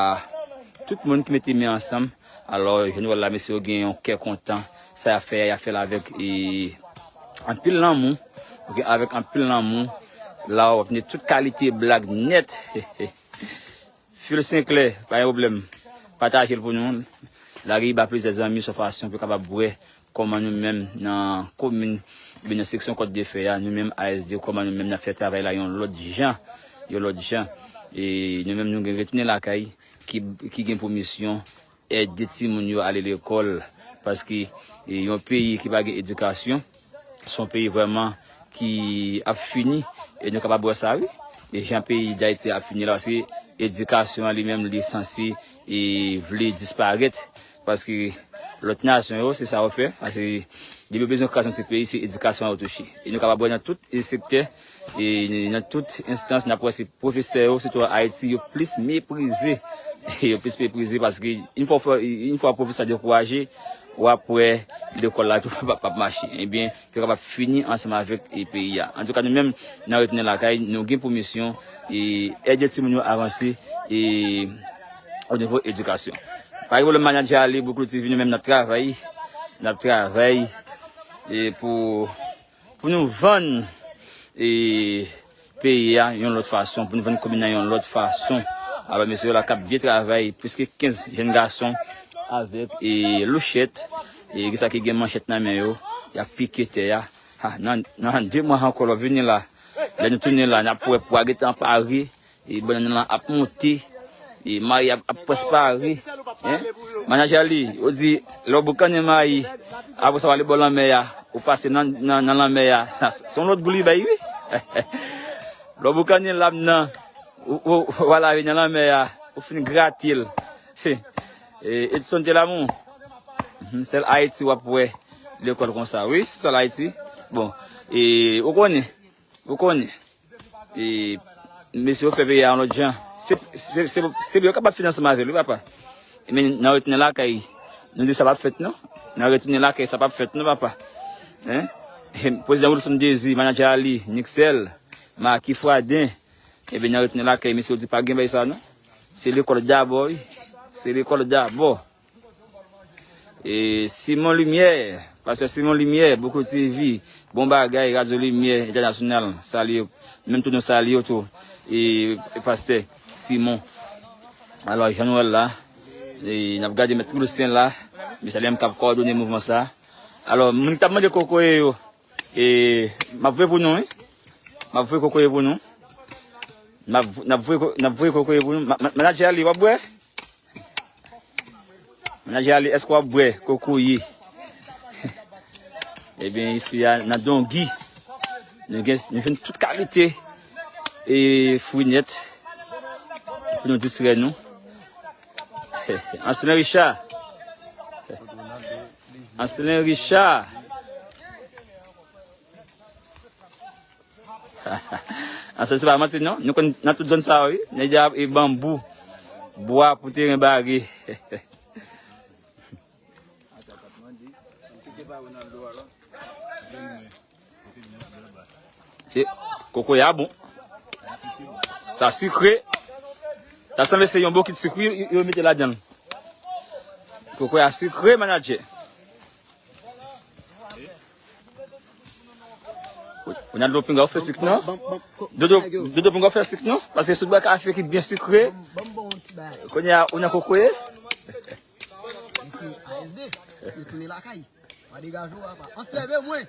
tout moun ki mete men ansanm. Alò, jan nou wè l la, mesye yo gen yon kè kontan. Sa y ap fè a, y ap fè l avèk, e, anpil lanmou. Ok, avèk anpil lanmou. La, w ap tande tout kalite blag nèt. Phil Sinclair, pa gen pwoblèm. Pataje l pou nou. Lage l ba plizyè zanmi, se yon fason pou yo kapab wè kòman nou menm nan komin, oubyen nan seksyon Kòt de Fè a, nou menm A S D, kòman nou menm n ap fè travay la yon lòt jan, yon lòt jan. E nou menm nou gen retounen lakay ki, ki gen pou misyon ède timoun yo ale lekòl, paske, e, yon peyi ki pa gen edikasyon, se yon peyi vrèman ki ap fini, e nou kapab wè sa, wi. E jan peyi Dayiti ap fini la, paske edikasyon an li menm, li sanse, e vle disparèt, paske lòt nasyon yo, se sa yo fè, paske depi yo bezwen kraze yon ti peyi, se edikasyon an yo touche. E nou kapab wè nan tout sektè, e nan tout enstans, n ap wè se pwofesè yo, sitou an Ayiti, yo plis meprize. Yo plis meprize paske yon fwa, yon fwa pwofesè a dekouraje, w ap wè lekòl la tou p ap, p ap mache. Ebyen, ke yo kapab fini ansanm avèk, e, peyi a. Antouka, nou menm, nan retounen lakay, nou gen pou misyon, e, ede timoun yo avanse, e, o nivo edikasyon. Pa gen pwoblèm, manager ale, Boklo T V, nou menm n ap travay, n ap travay, e, pou, pou nou vann, e, peyi a yon lòt fason, pou nou vann komin nan yon lòt fason. Alò, mesye yo la k ap byen travay, plis ke kenz jèn gason avèk, e, louchèt, e, gen sa ki gen manchèt nan men yo, y ap pike tè a. Ha, nan, nan de mwa ankò, lè w vini la, Lè nou tounen la, n ap wè pwa gentan pare. E bannann lan ap monte. E mayi ap, ap près pare. Hein? Manadjè li, yo di, lè w boukannen mayi, apre sa w ale bò lanmè a, ou pase nan, nan, nan lanmè a. Sa, se yon lòt gou li bay, wi. Lè w boukannen lam nan, ou, ou, ou al lave nan lanmè a, ou fin grate l. E, Edson te la, mon. Mhm, sèl Ayiti w ap wè lekòl konsa. Wi, se sèl Ayiti. Bon, e, ou konnen, ou konnen. E, mesye yo fè peyi a yon lòt jan. Se, se, se, se yo k ap fè ansanm avè l, wi, papa. Men nan retounen lakay, nou di sa p ap fèt, non. Nan retounen lakay, sa p ap fèt, non, papa. Hein? Prezidan Wilson Désir, manadjè a li, Nixel, Marky Fradin, Ebyen, nan retounen lakay, mesye yo di pa gen bagay sa, non. Se lekòl dabò, wi. Se lekòl dabò. E Simon Limyè, pastè Simon Limyè, Boukou T V, bon bagay, Radyo Limyè Entènasyonal, salye, menm tou nou salye w tou, e, e pastè Simon. Alò, jan nou wè l la, e, n ap gade mèt Wilson la, mesye li menm k ap kowòdone mouvman sa. Alò, moun ki t ap mande kokoye yo, E, m ap voye pou nou, wi. M ap voye kokoye pou nou. M ap, n ap voye ko-, n ap voye kokoye pou nou. Ma-, ma-, manadjè a li, w ap bwè? Manadjè a li, èske w ap bwè kokoye? Ebyen, isi a, nan Dongi, nou gen, nou jwenn tout kalite e fwi nèt pou nou distrè nou. Anselin Richard. Anselin Richard. Anselin, se pa manti, non. Nou konn nan tout zòn sa yo, wi. Nèg yo ap, e, banbou, bwa pou teren bare. Se kokoye a bon. Sa sikre. Sa sanble se yon bokit sik wi, yo, yo mete ladan l. Kokoye a sikre, manadjè. Ronaldo, pinga w fè sik non. Dodo, Dodo, pinga w fè sik non. Paske sou bwa kafe ki byen sikre. Kounye a, ou nan kokoye. Mesye A S D, yo tounen lakay. Pa degaje w, papa. Anselme mwen.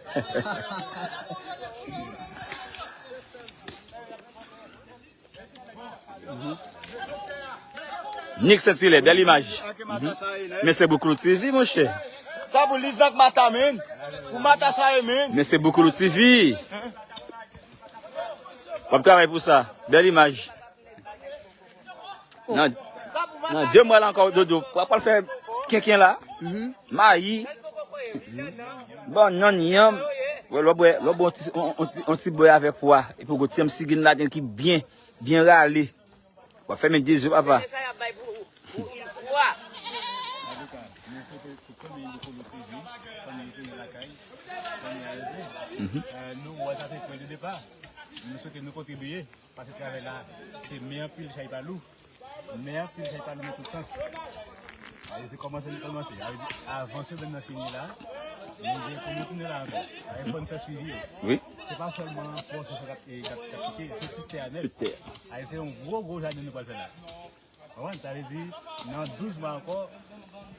Nick Saint-Hilaire, bèl imaj. Men se Bouklou T V, monchè. Sa pou Liznak Mata, men. Pou Mata sa ye, men. Men se Bouklou T V. W ap travay pou sa. Bèl imaj. Nan, nan de mwa la ankò, Dodo, w ap pral fè kenken la. Mayi. Bannann, yanm. Wè, lò bwè, lò bwè on ti, on, on ti, on ti bwè avè pwa. Epi w gon ti yanm sigin ladan l ki byen, byen rale. W ap fèmen de zye, papa. Sa y ap bay pou, pou, pou, pou, a. Antouka, nou swete tout fanmi Bouklou T V, fanmi ki tounen lakay, fanmi A S D. Euh, nou wè sa se pwen de depa. Nou swete nou kontribiye. Paske travay la, se men anpil chay pa lou. Men anpil chay pa lou nan tout sans. Aye, se kòmanse nou kòmanse. Aye, avan semèn nan fini la, nou gen pou nou tounen la ankò. Aye, fò n fè swivi yo. Wi. Se pa sèlman pwòch yo k ap, e, k ap, k ap kite, se tout tè a nèt. Tout tè. Aye, se yon gwo, gwo jaden nou pral fè la. Konprann? Sa vle di, nan douz mwa ankò,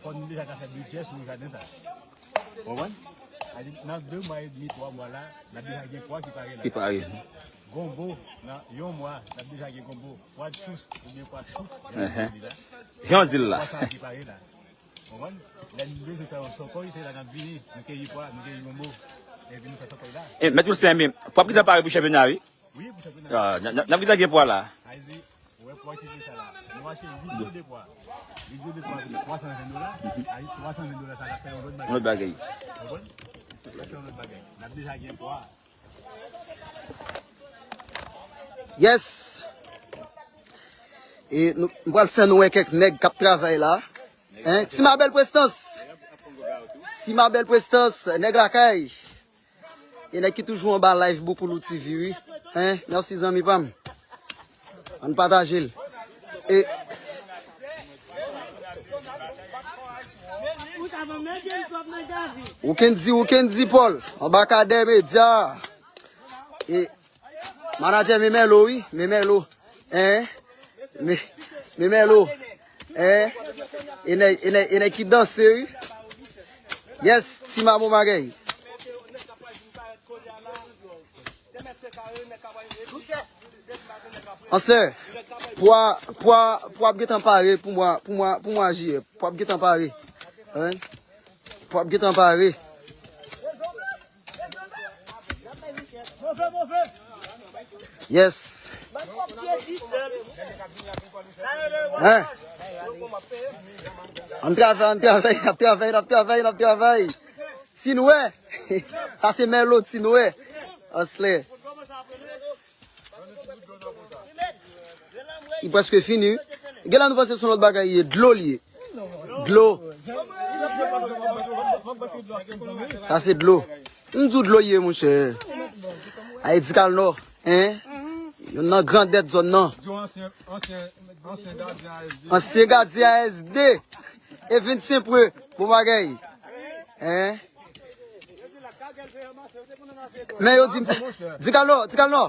fò nou deja ta fè bidjè sou jaden sa. Konprann? Sa vle di, nan de mwa edmi, twa mwa la, n ap deja gen pwa ki pare la. Ki pare. Gonbo, nan yon mwa, n ap deja gen gonbo. Pwa dous, oubyen pwa chout, jan yo di la. Jan yo di l la. Pwa sa ki pare la. Konprann? Lè nou bezwen fè yon sòkòy, se la n ap vini, nou keyi pwa, nou keyi gonbo. Epi nou fè sòkòy la. E, Mèt Wilson, men, pwa ki ta pare pou chanpyona, wi. Wi, pou chanpyona. Ah, n, n, n ap gentan gen pwa la. Sa vle di, ou wè pwa ki gen sa la. Nou achte lit dlo de pwa. Lit dlo de pwa se twa san ven dola. Ayi, twa san ven dola sa la fè yon lòt bagay. Yon lòt bagay. Konprann? Sa fè yon lòt bagay. N ap deja gen pwa. Yes! E nou, m pral fè nou wè kèk nèg k ap travay la. Hein? Ti Mabèl Prestans. Ti Mabèl Prestans, nèg lakay. E nèg ki toujou anba live Boukoulou T V, wi. Hein? Mèsi, zanmi pa m. Ann pataje l. E ou kenn di, ou kenn di, Paul. Anbakadè Medya. E manadjè Memelo, wi. Memelo. Hein? Me, Memelo. Hein? E nèg, e nèg, e nèg ki danse, wi. Yes, Ti Mamo Magay. Demèt se kare, nèg ka pale, Anslè, pwa, pwa, pwa ap gentan pare pou mwa, pou mwa, pou mwa jiyè. Pwa ap gentan pare. Wi. Pwa ap gentan pare. Yes. Hein? Ann travay, ann travay, n ap travay, n ap travay, n ap travay. Tinwè. Sa se Mèlo Tinwè. Anslè. Li prèske fini. Gen la nou panse se yon lòt bagay li ye. Dlo li ye. Dlo. Sa se dlo. M di w dlo li ye, monchè. Ayiti Kal Nò, hein? Youn nan grandèt zòn nan. Ansyen gadyen A S D. E Vincent Pre, bon bagay. Hein? Men yo di, di Kal Nò, di Kal Nò.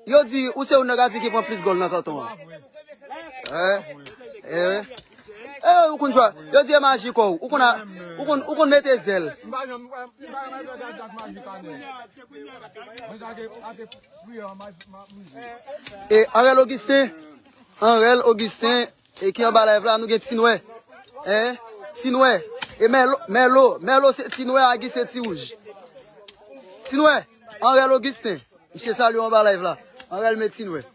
Yo di, ou se youn nan gadyen ki pran plis gòl nan kanton an. Eh, eh. Eh, ou konn jwa. Yo di e maji kò w. Ou konn a, ou konn, ou konn mete zèl. E Anrel Augustin, Anrel Augustin, e ki anba live la, nou gen Tinwè. Hein? Tinwè. E Mèlo, Mèlo, Mèlo se Tinwè, Agi se Ti Wouj. Tinwè, Anrel Augustin. Misye salye w anba live la. Anrel, men Tinwè.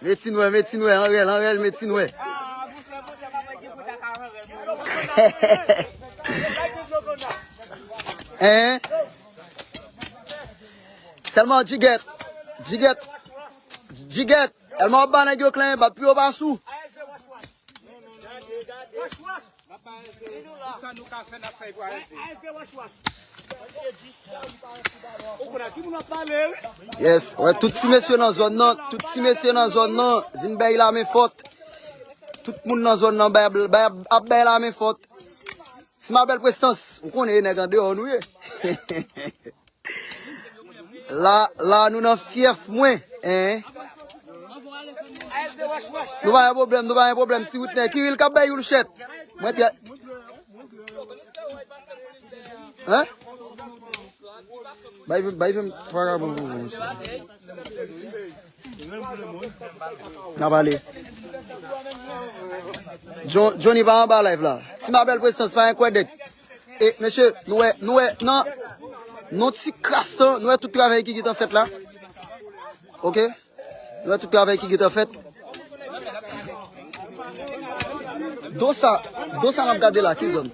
Men Tinwè, men Tinwè, Anrel, Anrel, men Tinwè. Hein? Sèlman Djigèt. Djigèt. Djigèt. Èlman w ap ba nèg yo klen, bat pou yo pa sou. Yes, wè, tout ti mesye nan zòn nan, tout ti mesye nan zòn nan, vin bay lamen fòt. Tout moun nan zòn nan bay, bay, ap bay lamen fòt. Ti Mabèl Prestans, ou konnen e nèg andeyò nou ye. La, la nou nan fyèf mwen, hein. Nou pa gen pwoblèm, nou pa gen pwoblèm, ti Whitney. Kiril k ap bay Youlchèt. Mwen te. Hein? Bay, bay, bay, vagabon pou mwen, mesye. N ap ale. John, Johnny pa anba live la. Ti Mabèl Prestans pa gen kwè dèk. E, mesye, nou wè, nou wè, nan, nan ti kras tan, nou wè tout travay ki gentan fèt la. Ok? Nou wè tout travay ki gentan fèt. Do sa, do sa n ap gade la, ki zòn?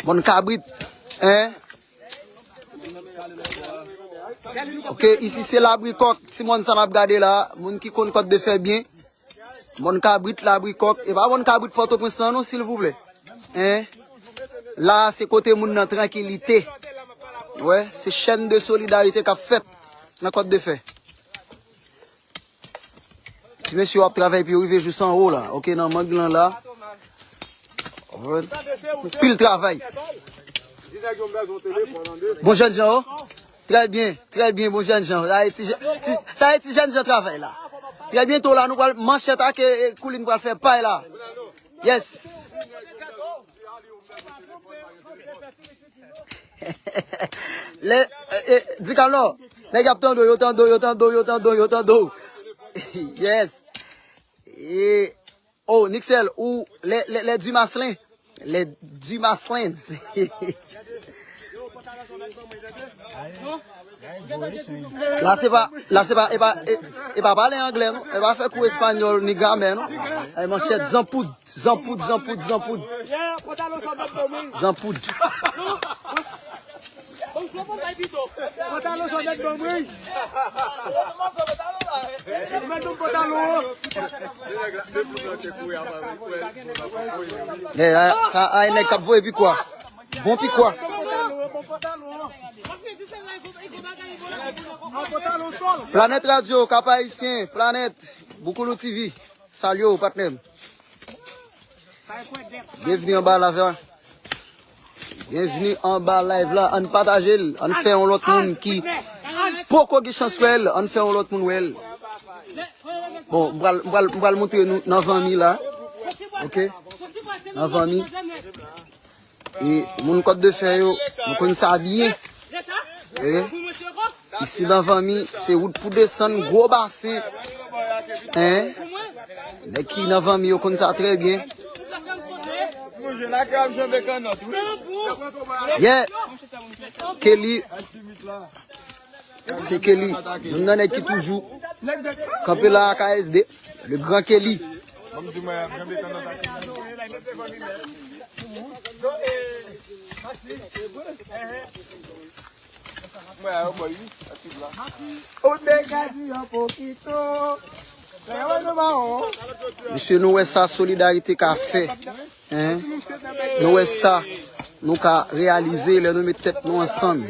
Mòn Kabrit, hein? Ok, isi se Labrikòk, ti mòn sa n ap gade la, moun ki konn Kòt de Fè byen. Mòn Kabrit, Labrikòk, e pa Mòn Kabrit Pòtoprens lan non, silvouplè. Hein? La, se kote moun nan trankilite. Wè, se chèn de solidarite k ap fèt nan Kòt de Fè. Ti mesye yo ap travay pou yo rive jous anwo la. Ok, nan mang lan la. Pil travay. Bon jèn jan, oh. Trè byen, trè byen, bon jèn jan. Sa e ti jè-, ti, sa e ti jèn jan travay la. Trè byento la, nou pral manchèt ak, e, e, koulin pral fè pay la. Yes. Lè, e, e, di Kalò, nèg y ap tande w, yo tande w, yo tande w, yo tande w, yo tande w. Yes. E, oh, Nixel, ou, les, les, les Dumaslin. Les Dumaslins. La se pa, la se pa, e pa, e, e pa pale anglè, non. E pa fè kou espanyòl ni gramè, non. Ay, manchèt, zanpoud, zanpoud, zanpoud, zanpoud. Zanpoud. Pantalon sa mèt ban mwen. Mèt ban pantalon an. Eh, a, sa, a, nèg k ap voye pikwa. Bon pikwa. Planèt Radio, Cap Haïtien, Planèt, Boukoulou T V. Salye w, patnè m. Byenvni anba live la. Byenvni anba live la. Ann pataje l. Ann fè yon lòt moun ki poko gen chans wè l. Ann fè yon lòt moun wè l. Bon, m pral, m pral, m pral montre nou nan vanmi la. Ok? Nan vanmi. E moun Kòt de Fè yo, nou konn sa byen. E isi nan Vanmi, se wout pou desann, gwo basen. Hein? Nèg ki nan Vanmi yo konn sa trè byen. Yeah! Kelly. Se Kelly, youn nan nèg ki toujou kanpe la ak A S D, le grand Kelly. Mesye, nou wè sa solidarite ka fè. Hein? Nou wè sa nou ka reyalize lè nou met tèt nou ansanm.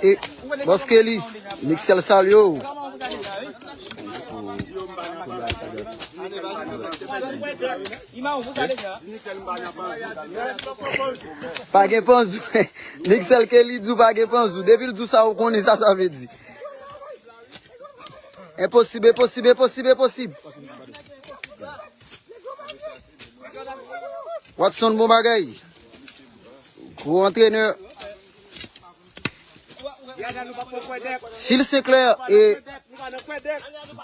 E, Bòs Kelly, Mixel salye w. Pa gen panzou. Mixel Kelly di w pa gen panzou. Depi l di w sa, ou konnen sa sa vle di. Enposib, enposib, enposib, enposib. Watson, bon bagay. Gwo antrenè. Phil Sinclair e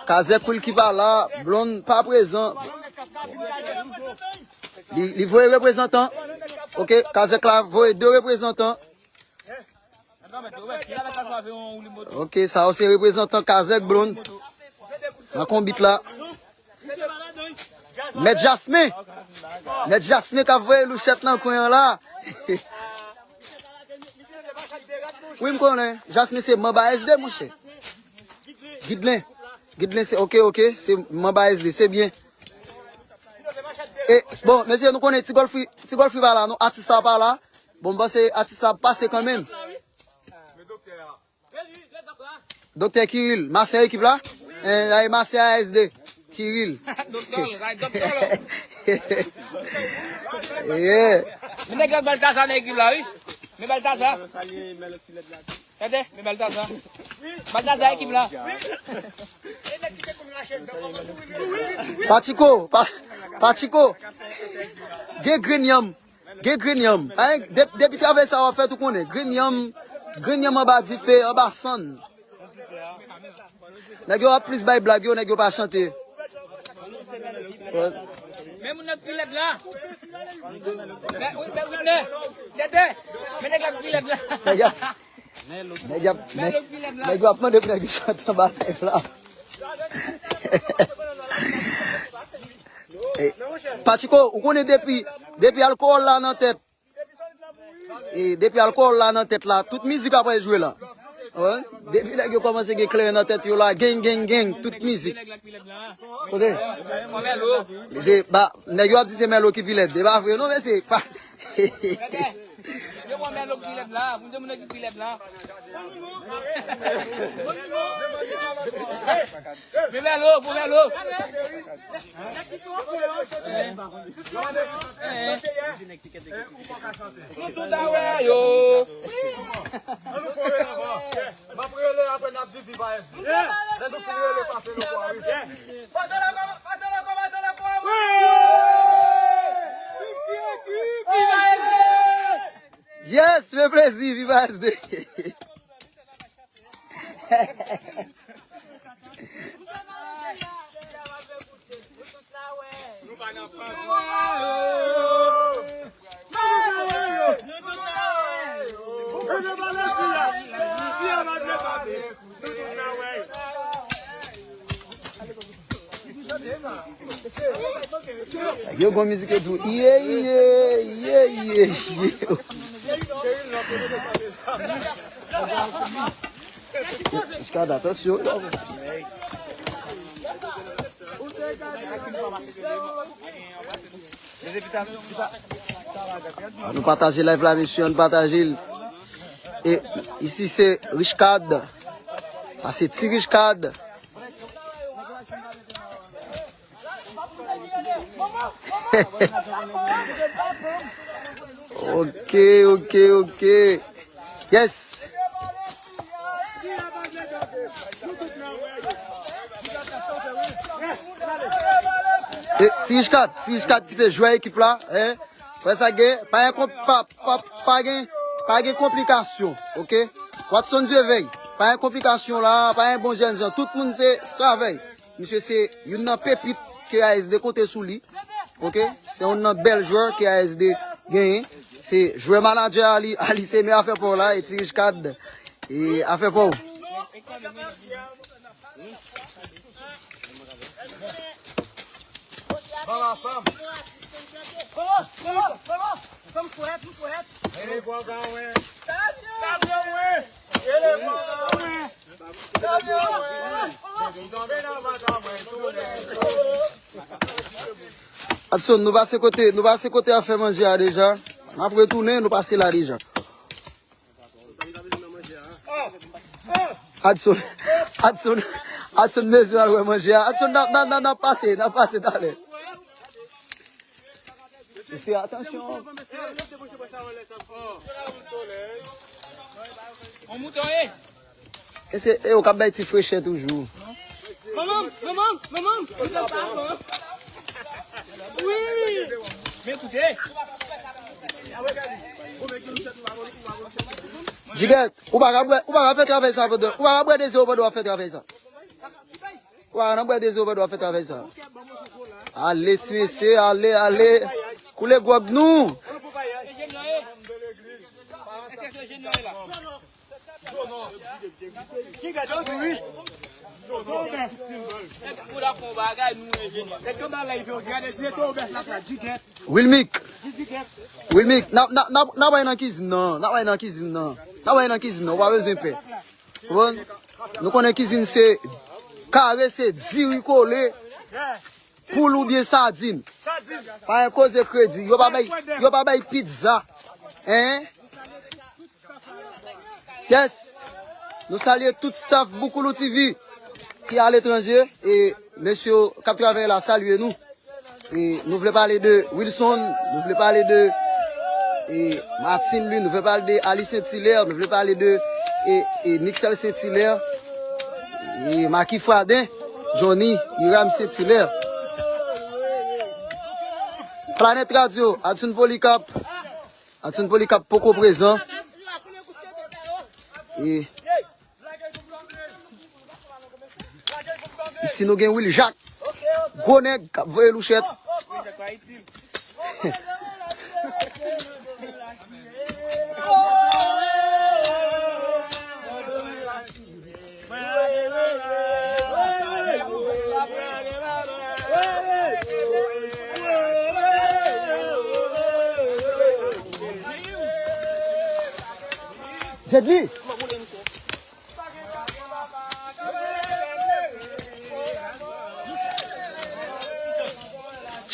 Kazèk Will ki pa la, Blonde pa prezan. Li, li voye reprezantan. Ok, Kazèk la voye de reprezantan. Ok, sa yo se reprezantan Kazèk Blonde. Nan konbit la. Mèt Jasmen. Mèt Jasmen k ap voye louchèt nan kwen an la. Wi, m konnen. Jasmen se manb A S D, monchè. Gidlen. Gidlen se, ok, ok, se manb A S D, se byen. E, bon, mesye, nou konnen Ti Gòlfri, Ti Gòlfri pa la, non, atis la pa la. Bon, m panse atis la ap pase kanmenm. Doktè Kiril, masè ekip la? Eh, ay masè A S D. Kiril. Doktè, ay doktè la. Yeah. Men nèg yo bal tasa nan ekip la, wi. Men bal tasa. Tande, men bal tasa. Bal tasa ekip la. Patiko, pa, Patiko. Gen grenn yanm. Gen grenn yanm. Pa gen, de-, depi travay sa w ap fè, tou konnen. Grenn yanm, grenn yanm anba dife, anba sann. Nèg yo ap plis bay blag yo, nèg yo pa chante. Men moun nan ki pi lèd la. Men, men, men, men, Dèdè. Men nèg la ki pi lèd la. Nèg yo ap, nèg yo ap, nèg, nèg yo ap mande pou nèg yo chante anba live la. Eh, Patiko, ou konnen depi, depi alkòl la nan tèt, e depi alkòl la nan tèt la, tout mizik ap al jwe la. Wi. Depi nèg yo kòmanse gen kleren nan tèt yo la, geng, geng, geng, tout mizik. Kote? Se pa, nèg yo ap di se Mèlo ki pi lèd. E pa vre non, mesye. Pa. Yo pran Mèlo ki pi lèd la, pou de moun ki pi lèd la. Men Mèlo, pou Mèlo. Toutou ta wè yo. Ann nou fè yon rele ankò. M ap rele apre n ap di viv A S D. Lè nou fin rele, pase nou kwa, wi. Pase lè kò, pase lè kò, pase lè kò, wi! Viv A S D! Yes, fè plezi, viv A S D! Yo gon mizik yo di w, iye, iye, iye, iye, iye. Jiska atansyon. Ann nou pataje live la, mesye, ann pataje l. E isi se Richcard. Sa se Ti Richcard. Ok, ok, ok. Yes. E, Ti Richcard, Ti Richcard ki se jwè ekip la, hein? Frè sa gen, pa gen konp-, pa, pa, pa gen, pa gen konplikasyon, ok? Watson Dieuveil, pa gen konplikasyon la, pa gen bon jènjan, tout moun se travay. Misye se youn nan pepit ke A S D konte sou li, ok? Se youn nan bèl jwè ke A S D genyen. Se jwè manadjè a li, a li se men afè pa w la, e Ti Richcard, e afè pa w. Adson, nou pase kote, nou pase kote afè manje a deja. N ap retounen, nou pase la deja. Adson, Adson, Adson bezwen al wè manje a. Adson, n ap, n ap, n ap, n ap pase, n ap pase talè. Mesye, atansyon. On mouton, eh! Mesye, e yo k ap bay ti frechè toujou. Manman, manman, manman, ou te sa avan. Wi! Men koute. Jigèt, ou pa ka bwè, ou pa ka fè travay sa pandan, ou pa ka bwè de zewo pandan w ap fè travay sa. Ou pa ka nan bwè de zewo pandan w ap fè travay sa. Ale, ti mesye, ale, ale. Koule gwòg nou. Wilmic. Wilmic, n ap, n ap, n ap, n ap bay nan kizin nan. N ap bay nan kizin nan. N ap bay nan kizin nan. Ou pa bezwen pè. Konprann? Nou konnen kizin se kare, se diri kole, poul oubyen sadin. Pa gen koze kredi. Yo pa bay, yo pa bay pizza. Hein? Yes. Nou salye tout staff Boukoulou T V ki aletranje e mesye yo k ap travay la salye nou. E nou vle pale de Wilson, nou vle pale de, e, Martin Louis, nou vle pale de Ali Saint-Hilaire, nou vle pale de, e, e, Nixel Saint-Hilaire, e, Marky Fradin, Johnny, Hiram Saint-Hilaire. Planet Radio, Adson Polycarpe, Adson Polycarpe poko prezan. E Isi nou gen Will Jacques, gwo nèg k ap voye louchèt. Jet Li.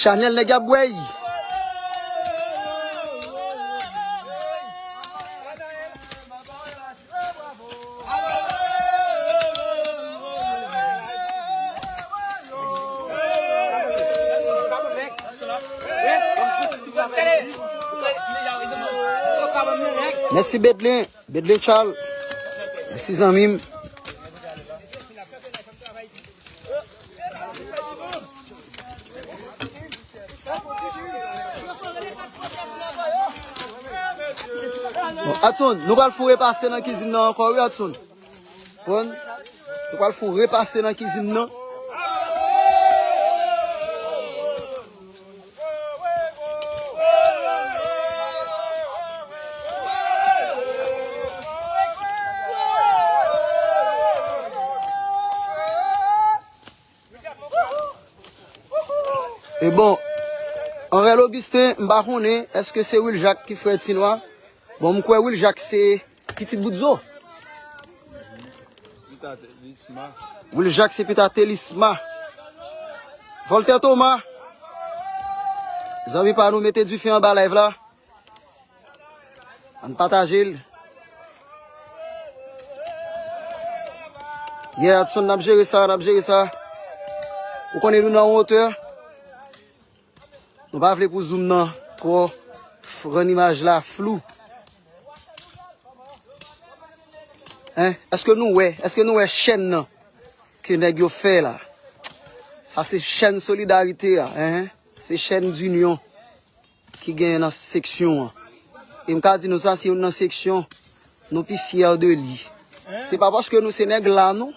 Chanèl nèg ap bwè. Mèsi Bedlin. Bedlin Charles, mèsi zanmi m. Bon, Adson, nou pral fè yon repase nan kizin nan ankò, wi, Adson. Konprann? Nou pral fè yon repase nan kizin nan. E bon, Anrèl Augustin, m pa konnen, èske se Will Jacques ki frè Ti Nwa? Bon, m kwè Will Jacques se pitit Bout Zo. Pita Telisma. Will Jacques se pita Telisma. Voltaire Thomas. Zanmi pa nou, mete dife anba live la. Ann pataje l. Yeah, Adson, n ap jere sa, n ap jere sa. Ou konnen nou nan yon wotè. Nou pa vle pou zoom nan twò f-, rann imaj la flou. Hein? Èske nou wè? Èske nou wè chèn nan ke nèg yo fè la? Sa se chèn solidarite a, hein? Se chèn dinyon ki genyen nan seksyon an. E m ka di nou sa, se youn nan seksyon nou pi fyè de li. Se pa paske nou se nèg la, non.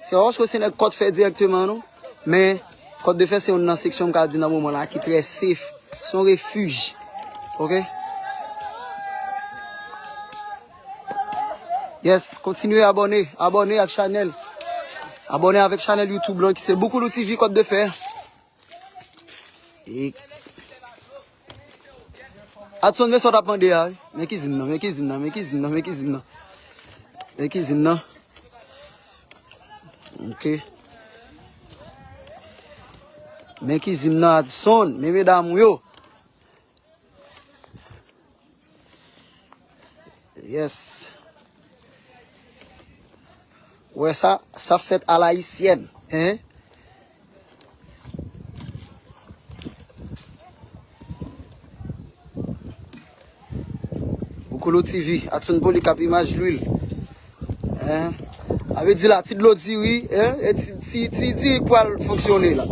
Se pa paske se nèg Kòt Fè dirèkteman, non. Men, Kòt de Fè se youn nan seksyon, m ka di, nan moman la, ki trè safe. Se yon refij. Oke? Yes, kontinye abòne. Abòne ak chanèl. Abòne avèk chanèl YouTube lan, ki se Boukoulou T V Kòt de Fè. E Adson, men sa w t ap mande a, wi. Men kizin nan, men kizin nan, men kizin nan, men kizin nan. Men kizin nan. Ok. Men kizin nan, Adson, men medam ou yo. Yes. Ou wè sa? Sa fèt alayisyèn, hein? Boukoulou T V, Adson Polycarpe, imaj lwil. Hein? A vle di la, ti dlo diri, hein? E ti, ti, ti diri k pral fonksyone la.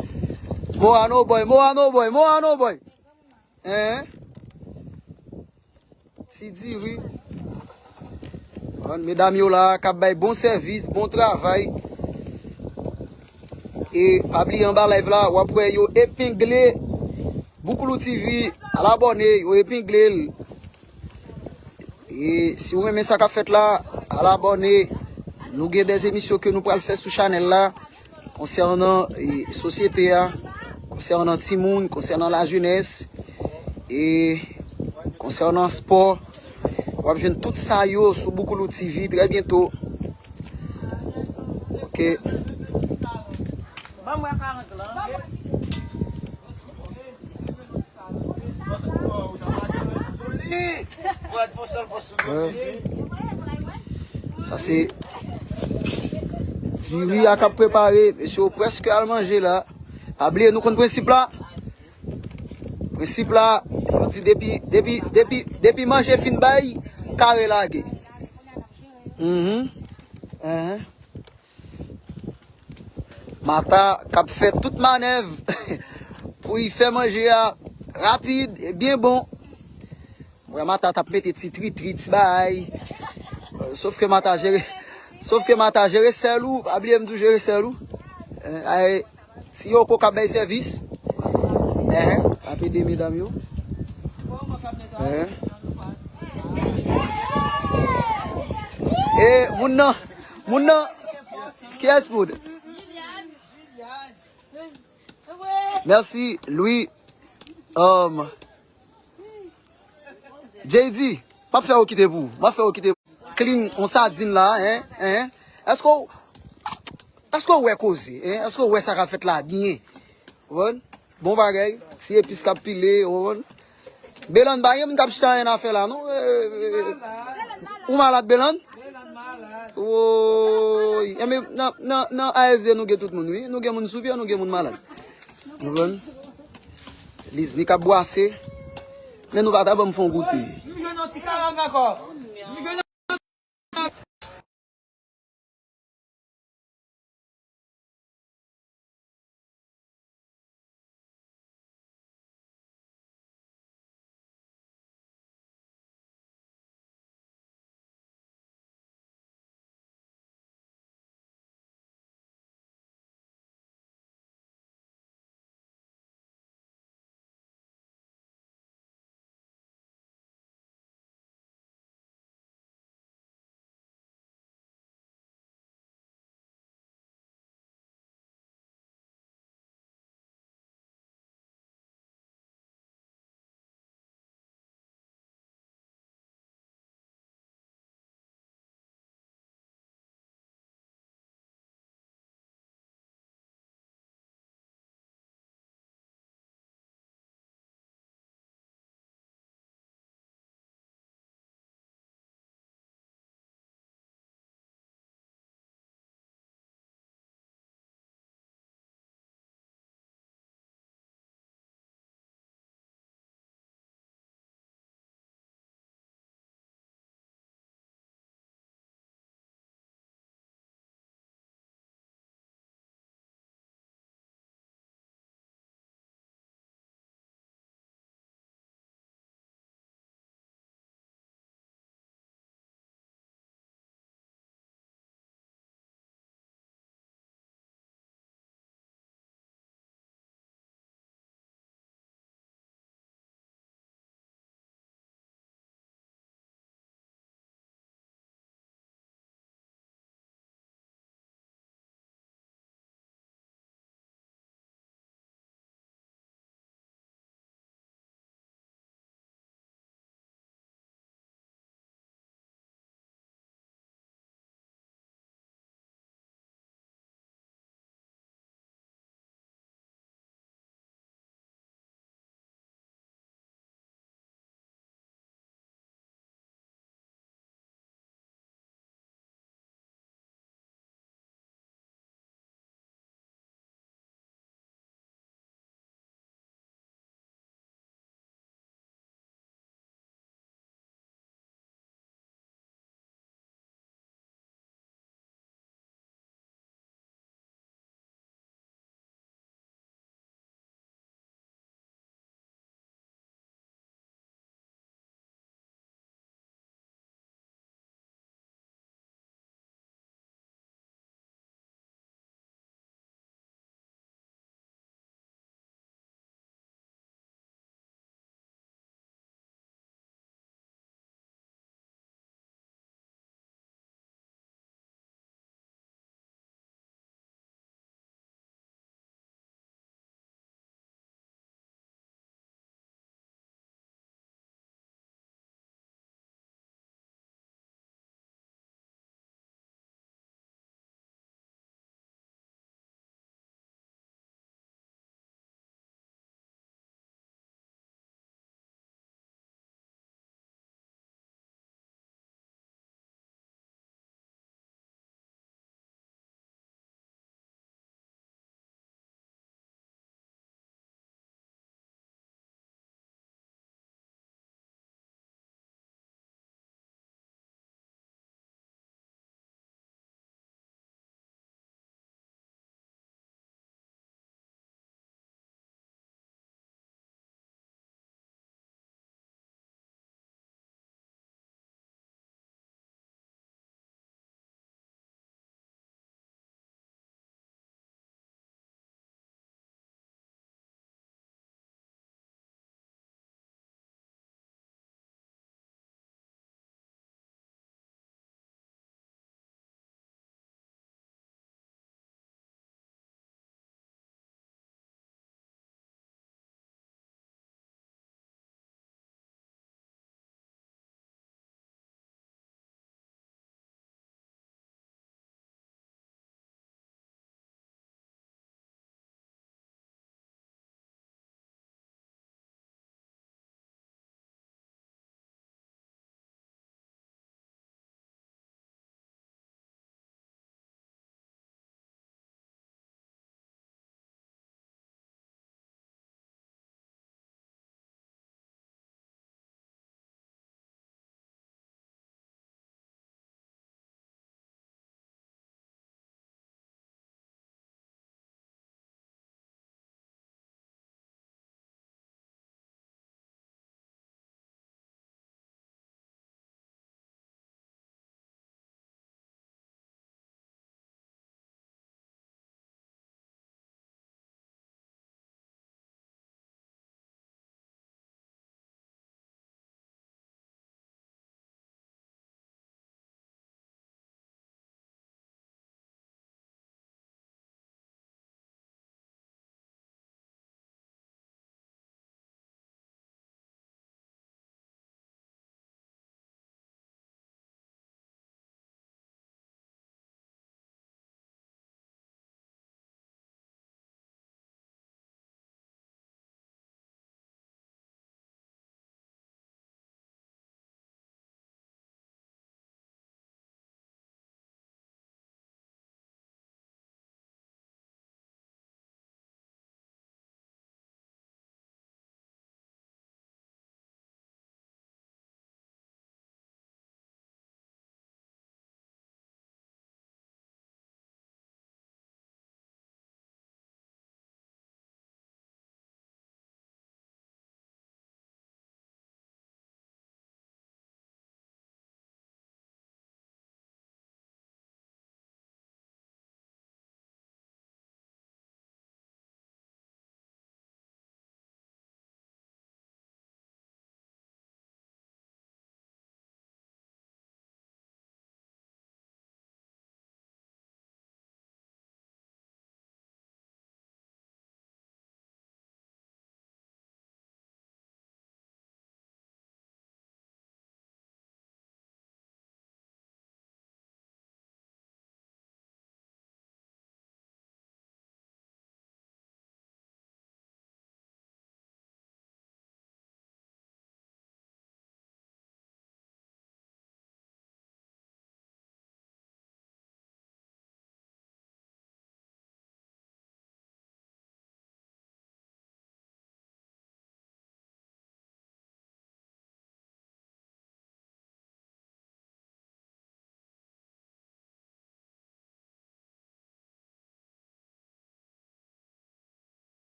Morano boy, Morano boy, Morano boy. Hein? Ti diri. Bon, medam yo la, k ap bay bon sèvis, bon travay. E pa bliye anba live la, w ap wè yo epengle Boukoulou T V, al abòne, yo epengle l. E si w renmen sa k ap fèt la, al abòne. Nou gen de emisyon ke nou pral fè sou chanèl la. Konsènan, e, sosyete a, konsènan timoun, konsènan lajenès, e konsènan spò. W ap jwenn tout sa yo sou Boukoulou T V trè byento. Ok. Sa se diri a k ap prepare. Mesye yo prèske al manje la. Pa bliye, nou konn prensip la. Prensip la, yo di depi, depi, depi, depi manje fin bay, kare lage. Mhm. Ehe. Mata k ap fè tout manèv pou y fè manje a rapid e byen bon. Mwen, Mata t ap mete ti tritri, ti bagay. Sof ke Mata jere, sof ke Mata jere sèl ou, pa bliye m di w jere sèl ou. Eh, ay, ti Yoko k ap bay sèvis. Eh, ap ede medam yo. Eh. E moun nan, moun nan, kiyès moun? Mèsi, Louis. Um, J D, m ap fè w kite pou ou. M ap fè w kite pou ou. Clean, on sadin la, hein, hein. Èske w, èske w wè koze, hein? Èske w wè sa k ap fèt la byen? Ou konprann? Bon bagay. Ti epis k ap pile, ou konprann? Belan, pa gen moun k ap chita anyen afè la, non. Eh, eh, eh. Ou malad, Belan? Woy. Enben, nan, nan, nan A S D, nou gen tout moun, wi. Nou gen moun sou pye, nou gen moun malad. Ou konprann? Liznik ap bwase. Men nou pa ta ban m fè yon goute.